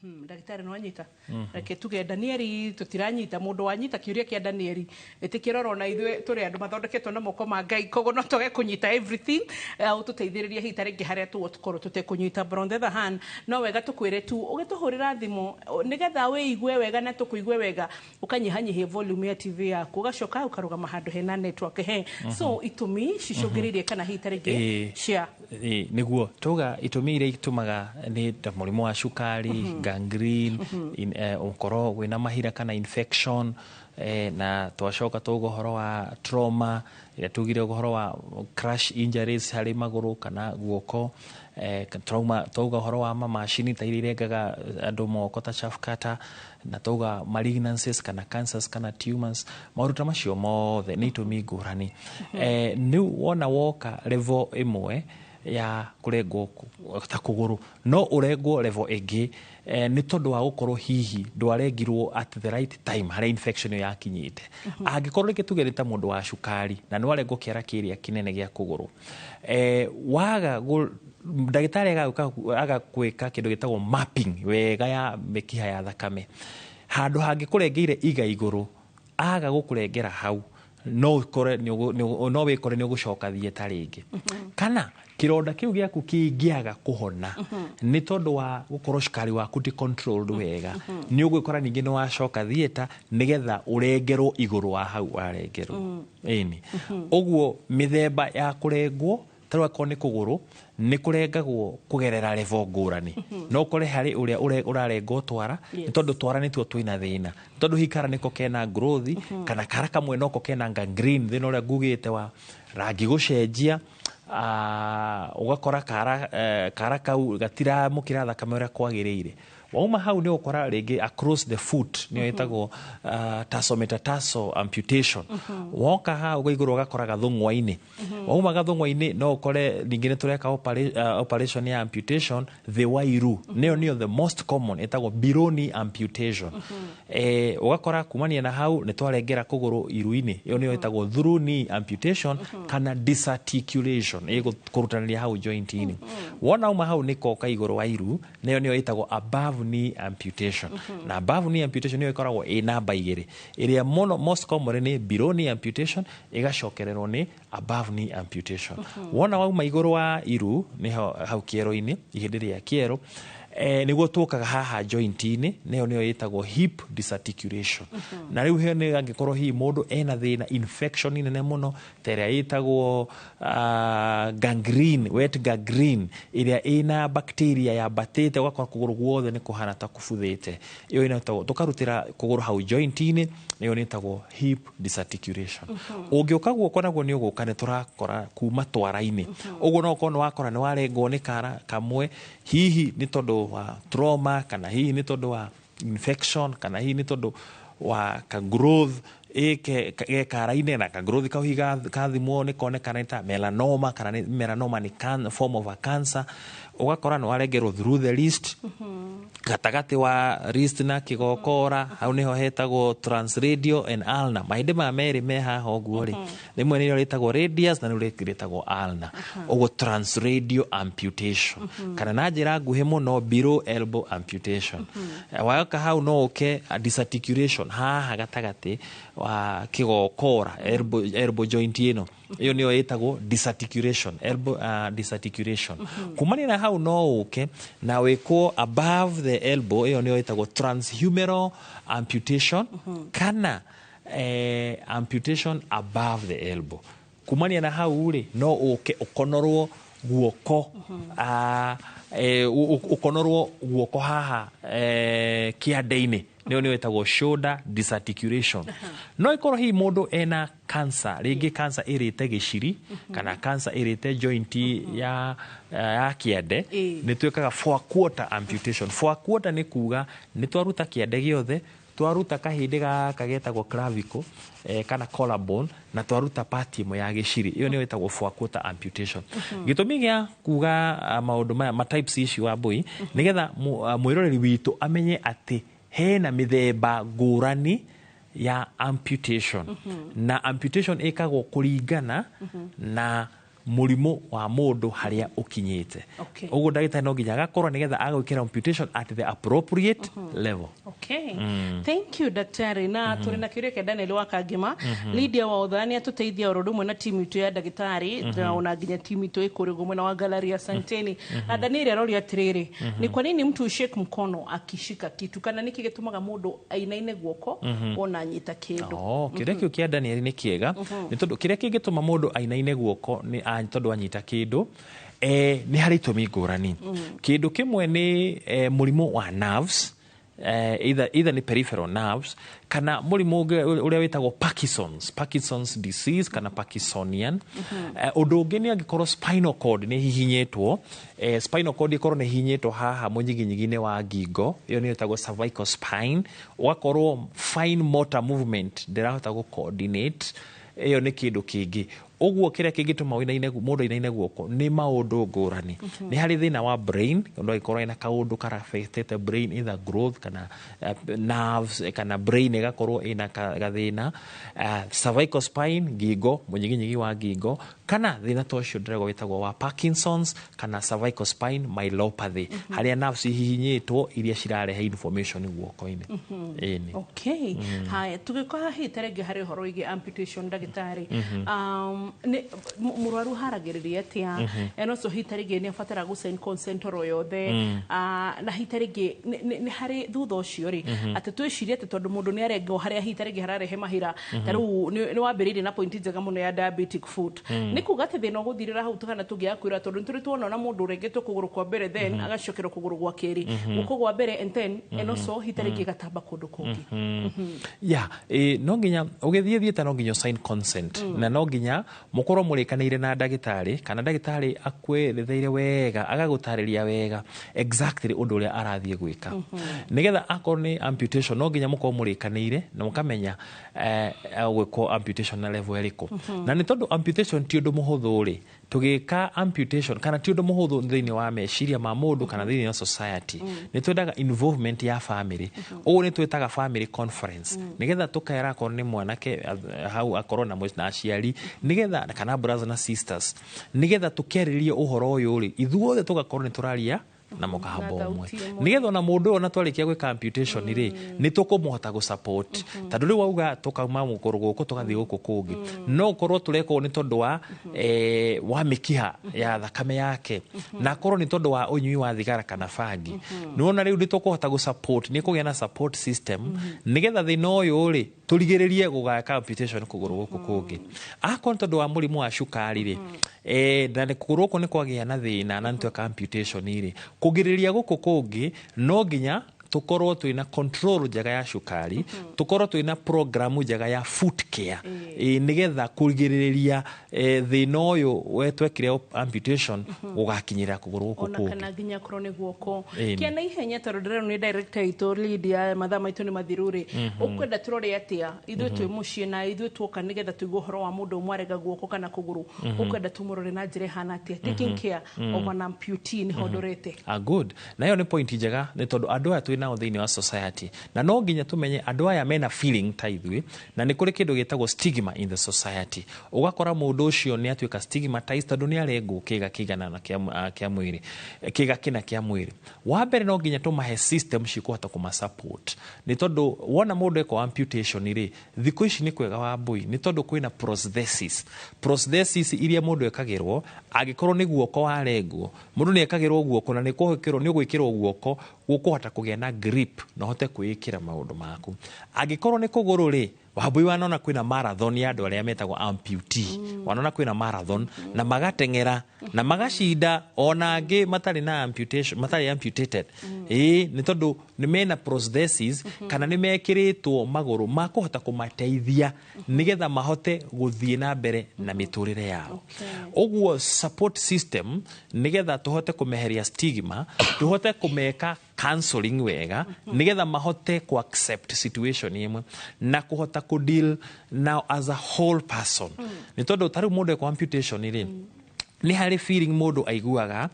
Ndagĩtarĩ no anyita, reke tuge Danieli tũtiranyita mũndũ wanyita kĩũria kĩa Danieli ĩtĩkĩrora ona ithuĩ tũrĩ andũ mathondeketwo na moko ma Ngai, koguo no twage kũnyita everything, ũtũteithĩrĩrie hihi ta rĩngĩ harĩa tũgũkorwo tũtekũnyita. But on the other hand, no wega tũkwĩre tu ũgĩtũhũrĩra thimũ nĩgetha wĩigue wega na tũkũigue wega, ũkanyihanyihia volume ya TV yaku, ũgacoka ũkarũgama handũ hena network he. So itũmi cicũngĩrĩirie kana hihi ta rĩngĩ cia Nĩguo tuga itũmi iria itũmaga nĩ ta mũrimũ wa cukari, gangrene, ũkorwo wĩna mahira kana infection, na twacoka twauga ũhoro wa trauma ĩrĩa tugire ũhoro wa crash injuries harĩ magũrũ kana guoko, trauma, twauga ũhoro wa mamacini ta iria irengaga andũ moko ta chaff cutter, na twauga malignancies kana cancers kana tumors. Maũndũ ta macio mothe nĩ itũmi ngũrani. Rĩu wona woka level ĩmwe ya kũrengwo ta kũgũrũ, no ũrengwo level ĩngĩ, nĩ tondũ wa gũkorwo hihi ndwarengirwo at the right time harĩa infection ĩyo yakinyĩte. Angĩkorwo rĩngĩ tuge nĩ ta mũndũ wa cukari na nĩ warengwo kĩara kĩrĩa kĩnene gĩa kũgũrũ, waga ndagĩtarĩ agagũka agagwĩka kĩndũ gĩtagwo mapping wega ya mĩkiha ya thakame, handũ hangĩkũrengeire iga igũrũ, aga gũkũrengera hau, no ũkore no wĩkore nĩ ũgũcoka theatre rĩngĩ, kana kĩronda kĩu gĩaku kĩngĩaga kũhona nĩ tondũ wa gũkorwo cukari waku ti controlled wega, nĩ ũgwĩkora ningĩ nĩ wacoka theatre nĩgetha ũrengerwo igũrũ wa hau warengerwo. Ĩni ũguo mĩthemba ya kũrengwo, ta rĩu akorwo nĩ kũgũrũ, nĩ kũrengagwo kũgerera level ngũrani. No ũkore harĩ ũrĩa ũrarengwo twara, nĩ tondũ twara nĩtuo twĩna thĩna, nĩ tondũ hihi kara nĩko kena growth, kana kara kamwe noko kena gangrene, thĩna ũrĩa ngugĩte wa rangi gũcenjia, ũgakora kara kau gatiramũkĩra thakame ũrĩa kwagĩrĩire. Wauma hau nĩ ũgũkora rĩngĩ across the foot, nĩyo ĩtagwo tarsometatarsal amputation. Woka hau igũrũ ũgakora gathũng'wa-inĩ. Wauma gathũng'wa-inĩ, no ũkore ningĩ nĩ tũreka operation ya amputation thĩ wa iru, nĩyo the most common, ĩtagwo below knee amputation. Ũgakora kumania na hau nĩ twarengera kũgũrũ iru-inĩ, ĩyo nĩyo ĩtagwo through knee amputation kana disarticulation, ĩkũrutanĩria hau joint-inĩ. Wona uma hau nĩ koka igũrũ wa iru, nĩyo ĩtagwo above knee amputation. Na above knee amputation nĩyo ĩkoragwo ĩ namba igĩrĩ, ĩrĩa mũno most common nĩ below knee amputation, ĩgacokererwo nĩ above knee amputation. Wona wauma igũrũ wa iru, nĩho hau kĩero-inĩ, ihĩndĩ rĩa kĩero, nĩguo tũkaga haha joint-inĩ, nĩyo ĩtagwo hip disarticulation. Na rĩu hĩo nĩ angĩkorwo hihi mũndũ ena thĩna infection nene mũno ta ĩrĩa ĩtagwo gangrene, wet gangrene, ĩrĩa ĩna bacteria yambatĩte, ũgakora kũgũrũ guothe nĩ kũhana ta kũbuthĩte, ĩyo ĩtagwo tũkarutĩra kũgũrũ hau joint-inĩ, nĩyo ĩtagwo hip disarticulation. Ũngĩũka guoko naguo nĩ ũgũka nĩ tũrakora kuma twara-inĩ, ũguo no ũkorwo nĩ wakora nĩ warengwo nĩ kara kamwe, hihi nĩ tondũ wa trauma, kana hihi nĩ tondũ wa infection, kana hihi nĩ tondũ wa ka growth ge kara-inĩ, na ka growth kau hihi kathimwo nĩ konekana nĩ ta melanoma, kana nĩ melanoma nĩ form of a cancer. Ũgakora nĩ warengerwo through the wrist, gatagatĩ wa wrist na kĩgokora, hau nĩho hetagwo transradial and ulnar. Mahĩndĩ maya merĩ me haha ũguo rĩ, rĩmwe nĩrĩo rĩtagwo radius na rĩu rĩngĩ rĩtagwo ulnar, ũguo transradial amputation, kana na njĩra nguhĩ mũno below elbow amputation. Waoka hau no ũke disarticulation haha gatagatĩ wa kĩgokora, elbow joint ĩno, ĩyo nĩyo ĩtagwo disarticulation, elbow disarticulation. Kumania na hau no ũke na wĩkwo above the elbow, ĩyo nĩyo ĩtagwo transhumeral amputation, kana amputation above the elbow. Kumania na hau rĩ, no ũke ũkonorwo guoko, ũkonorwo guoko haha kĩande-inĩ, nĩyo ĩtagwo shoulder disarticulation. No ĩkorwo hihi mũndũ ena cancer, rĩngĩ cancer ĩrĩte gĩciri, kana cancer ĩrĩte joint ya kĩande, nĩ twĩkaga four quarter amputation. Four quarter nĩ kuga nĩ twaruta kĩande gĩothe, twaruta kahĩndĩ gaka getagwo clavicle, kana collarbone, na twaruta part ĩmwe ya gĩciri, ĩyo nĩyo ĩtagwo four quarter amputation. Gĩtũmi gĩa kuga maũndũ maya ma types ici wa mbũi, nĩgetha mwĩroreri witũ amenye atĩ hena mĩthemba ngũrani ya amputation, na amputation ĩkagwo kũringana na Mũrimũ wa mũndũ harĩa ũkinyĩte. Ũguo ndagĩtarĩ no nginya agakorwo nĩgetha agwĩkĩra amputation at the appropriate level. Okay. Thank you, daktari. Na tũrĩ na kĩũria kĩa Daniel wa Kangema. Lydia wa Ũthani atũteithia oro ũndũ ũmwe na timu itũ ya ndagĩtarĩ na ona nginya timu itũ ĩkũrĩ ũguo mwena wa gallery, asanteni. Na Daniel aroria atĩrĩrĩ, ni kwa nini mtu ushake mkono akishika kitu, kana nĩkĩ gĩtũmaga mũndũ ainaine guoko wona anyita kĩndũ? Oh, kĩũria kĩu kĩa Daniel nĩ kĩega, nĩ tondũ kĩrĩa kĩngĩtũma mũndũ ainaine guoko nĩ tondũ anyita kĩndũ, nĩ harĩ itũmi ngũrani. Kĩndũ kĩmwe nĩ mũrimũ wa nerves, either nĩ peripheral nerves kana mũrimũ ũngĩ ũrĩa wĩtagwo Parkinson's disease kana Parkinsonian. Ũndũ ũngĩ nĩ angĩkorwo spinal cord nĩ hihinyĩtwo, spinal cord ĩkorwo nĩ hihinyĩtwo haha mũnyiginyigi-inĩ wa ngingo, ĩyo nĩyo ĩtagwo cervical spine, ũgakorwo fine motor movement ndĩrahota gũ coordinate, ĩyo nĩ kĩndũ kĩngĩ. Ũguo kĩrĩa kĩngĩtũma mũndũ ainaine guoko nĩ maũndũ ngũrani. Nĩ harĩ thĩna wa brain, mũndũ angĩkorwo ena kaũndũ karafectete brain, either growth kana nerves, kana brain ĩgakorwo ĩna gathĩna, cervical spine, ngingo, mũnyiginyigi wa ngingo, kana thĩna ta ũcio ndĩragwo wĩtagwo wa Parkinson's kana cervical spine myelopathy, harĩa nerves ihihinyĩtwo iria cirarehe information guoko-inĩ. Ĩni. Okay. Haya, tũgĩkorwo hihi ta rĩngĩ harĩ ũhoro wĩgiĩ amputation, ndagĩtarĩ, mũrwaru haragĩrĩria atĩa? And also hihi ta rĩngĩ nĩ abatara gũ sign consent oro yothe? Na hihi ta rĩngĩ nĩ harĩ thutha ũcio rĩ, atĩ twĩcirie atĩ tondũ mũndũ nĩ arengwo harĩa hihi ta rĩngĩ hararehe mahira, ta rĩu nĩ wambĩrĩirie na point njega mũno ya diabetic foot, nĩ kuga atĩ thĩna ũgũthirĩra hau kana tũngĩaga kwĩra? Tondũ nĩ tũrĩ tuona ona mũndũ ũrengetwo kũgũrũ kwa mbere, then agacokerwo kũgũrũ gwa kerĩ, guoko gwa mbere, and then and also hihi ta rĩngĩ ĩgatamba kũndũ kũngĩ. Ya, no nginya ũgĩthiĩ thiĩte, no nginya sign consent, na no nginya mũkorwo mũrĩkanĩire na ndagĩtarĩ, kana ndagĩtarĩ akweretheire wega, agagũtarĩria wega exactly ũndũ ũrĩa arathiĩ gwĩka, nĩgetha akorwo nĩ amputation, no nginya mũkorwo mũrĩkanĩire na mũkamenya gwĩkwo amputation na level ĩrĩkũ. Na nĩ tondũ amputation ti ũndũ mũhũthũ rĩ, tũgĩka amputation kana ti ũndũ mũhũthũ thĩinĩ wa meciria ma mũndũ kana thĩinĩ wa society, nĩ twendaga involvement ya family. Ũguo nĩ twĩtaga family conference, nĩgetha tũkera akorwo nĩ mwanake hau akorwo na aciari, nĩgetha kana brothers na sisters, nĩgetha tũkĩarĩrĩria ũhoro ũyũ rĩ, ithuothe tũgakorwo nĩ tũraria na mũgambo Na ũmwe, thauti ĩmwe. Nĩgetha ona mũndũ ũyũ ona twarĩkia gwĩka amputation rĩ, nĩ tũkũmũhota gũ support, tondũ rĩu wauga tũkauma gũkũ gũkũ tũgathiĩ gũkũ kũngĩ, no ũkorwo tũreka ũũ nĩ tondũ wa mĩkiha ya thakame yake, na akorwo nĩ tondũ wa ũnyui wa thigara kana bangi. Nĩwona rĩu nĩ tũkũhota gũ support, nĩ kũgĩa na support system, nĩgetha thĩna ũyũ rĩ, tũrigĩrĩrie gũgaka amputation kũgũrũ gũkũ kũngĩ. Akorwo nĩ tondũ wa mũrimũ wa cukari rĩ, na nĩ kũgũrũ gũkũ nĩ kwagĩa na thĩna na nĩ tweka amputation rĩ, kũgirĩrĩria gũkũ kũngĩ no nginya tũkorwo twĩna control njega ya cukari, tũkorwo twĩna program njega ya foot care, nĩgetha kũgirĩrĩria thĩna ũyũ we twekire amputation gũgakinyĩra kũgũrũ gũkũ Ona kũngĩ. Kana nginya korwo nĩ guoko. Ĩni. Kĩa na ihenya, tondũ ndĩrona nĩ director itũ Lydia, mathaa maitũ nĩ mathiru rĩ, ũkwenda tũrore atĩa ithuĩ twĩ mũciĩ na ithuĩ tuoka nĩgetha tũigue ũhoro wa mũndũ ũmwe arega guoko kana kũgũrũ, ũkwenda tũmũrore na njĩra ĩhana atĩa? Taking care of an amputee nĩho ndorete. Ah, good. Na ĩyo nĩ point njega, nĩ tondũ andũ aya twĩ nao thĩinĩ wa society, na no nginya tũmenye andũ aya mena feeling ta ithuĩ, na nĩ kũrĩ kĩndũ gĩtagwo stigma in the society. Ũgakora mũndũ ũcio nĩ atuĩka stigmatized tondũ nĩ arengwo kĩga kĩigana na kĩa mwĩrĩ, kĩga kĩna kĩa mwĩrĩ. Wa mbere no nginya tũmahe system cikũhota kũma support, nĩ tondũ wona mũndũ ekwo amputation rĩ, thikũ ici nĩ kwega wa mbui, nĩ tondũ kwĩna prosthesis iria mũndũ ekagĩrwo. Angĩkorwo nĩ guoko warengwo, mũndũ nĩ ekagĩrwo guoko na nĩ ũgwĩkĩrwo guoko gũkũhota kũgĩa na grip na ũhote kwĩĩkĩra maũndũ maku. Angĩkorwo nĩ kũgũrũ rĩ, Wambui, wanona kwĩna marathon ya andũ arĩa metagwo amputee, wanona kwĩna marathon na magateng'era na magacinda ona angĩ matarĩ na amputation, matarĩ amputated. Ĩĩ, nĩ tondũ nĩ mena prosthesis kana nĩ mekĩrĩtwo magũrũ makũhota kũmateithia nĩgetha mahote gũthiĩ na mbere na mĩtũrĩre yao. Ũguo support system, nĩgetha tũhote kũmeheria stigma, tũhote kũmeka counseling wega, nĩgetha mahote ku accept situation ĩmwe na kũhota kũ deal now as a whole person, nĩ tondũ ta rĩu mũndũ ekwo amputation rĩ, Nĩ harĩ feeling mũndũ aiguaga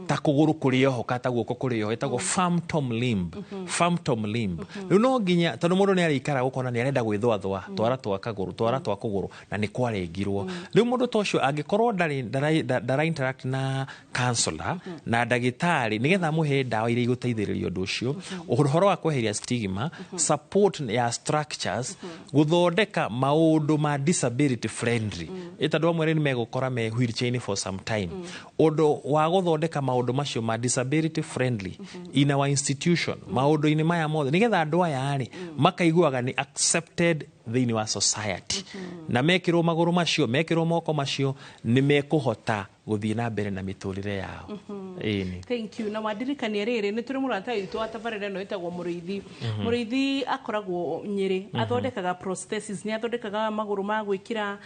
ta kũgũrũ kũrĩ oho kana ta guoko kũrĩ oho, ĩtagwo phantom limb. Phantom limb rĩu no nginya, tondũ mũndũ nĩ arĩikara gũkona nĩ arenda gwĩthũathũa twara twa kagũrũ, twara twa kũgũrũ, na nĩ kwarengirwo. Rĩu mũndũ ta ũcio angĩkorwo ndarĩ ndara interact na counselor na ndagĩtarĩ nĩgetha amũhe ndawa iria igũteithĩrĩria ũndũ ũcio, ũhoro wa kweheria stigma, support ya structures, gũthondeka maũndũ ma disability friendly, ĩ tondũ amwe rĩu nĩ megũkora me wheelchair for some time, ũndũ wa gũthondeka maũndũ macio ma disability friendly in our institution, maũndũ-inĩ maya mothe, nĩgetha andũ aya rĩ makaiguaga nĩ accepted thĩinĩ wa society, na mekĩrwo magũrũ macio, mekĩrwo moko macio, nĩ mekũhota gũthiĩ na mbere na mĩtũrĩre yao. Ĩni. Thank you. Na wandirikania rĩrĩ, nĩ tũrĩ mũrata witũ wa tabarĩra ĩno ĩtagwo Mũrĩithi. Mũrĩithi akoragwo Nyĩrĩ, athondekaga prosthesis, nĩ athondekaga magũrũ ma gwĩkĩra,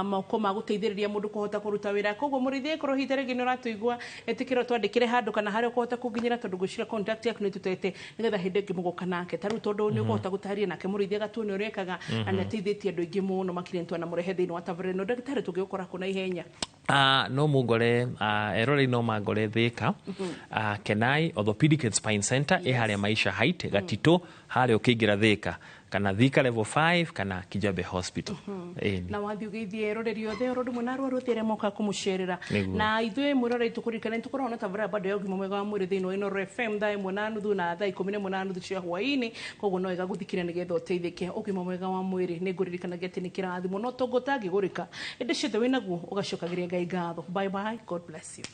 moko ma gũteithĩrĩria mũndũ kũhota kũruta wĩra. Koguo Mũrĩithi, ĩkorwo hihi ta rĩngĩ nĩ ũratũigua, ĩtĩkĩra twandĩkĩre handũ kana harĩa ũkũhota kũnginyĩra, tondũ ngwĩciria contact yaku nĩ tũtete, nĩgetha hĩndĩ ĩngĩ mũgoka nake. Ta rĩu tondũ nĩ ũkũhota gũtarĩria nake Mũrĩithi agatuonia ũrĩa ekaga, na nĩ ateithĩtie andũ aingĩ mũno makĩria, nĩ twanamũrehe thĩinĩ wa tabarĩra ĩno. Ndagĩtarĩ, tũngĩgũkora kũ na ihenya? No mungore, erorei, no mangore Thika, Kenai Orthopedic and Spine Center, ĩ harĩa Maisha Height, Gatito harĩa ũkĩingĩra Thika, kana Thika Level 5 kana Kijabe Hospital. Ĩni. Na wathiĩ ũgeithie eroreri othe oro rĩmwe na arwaru othe arĩa moka kũmũcerera. Nĩguo. Na ithuĩ mwĩroreri tũkũririkana nĩ tũkoragwo na tabarĩra bado ya ũgima mwega wa mwĩrĩ thĩinĩ wa Inooro FM 1:30 na 11:30 cia hwaĩ-inĩ. Koguo no wega gũthikĩrĩria nĩgetha ũteithĩke. Ũgima mwega wa mwĩrĩ nĩ ngũririkanagia atĩ nĩ kĩrathimo no tongo ũtangĩgũrĩka, ĩndĩ ciothe wĩnaguo ũgacokagĩria Ngai ngatho. Bye bye, God bless you.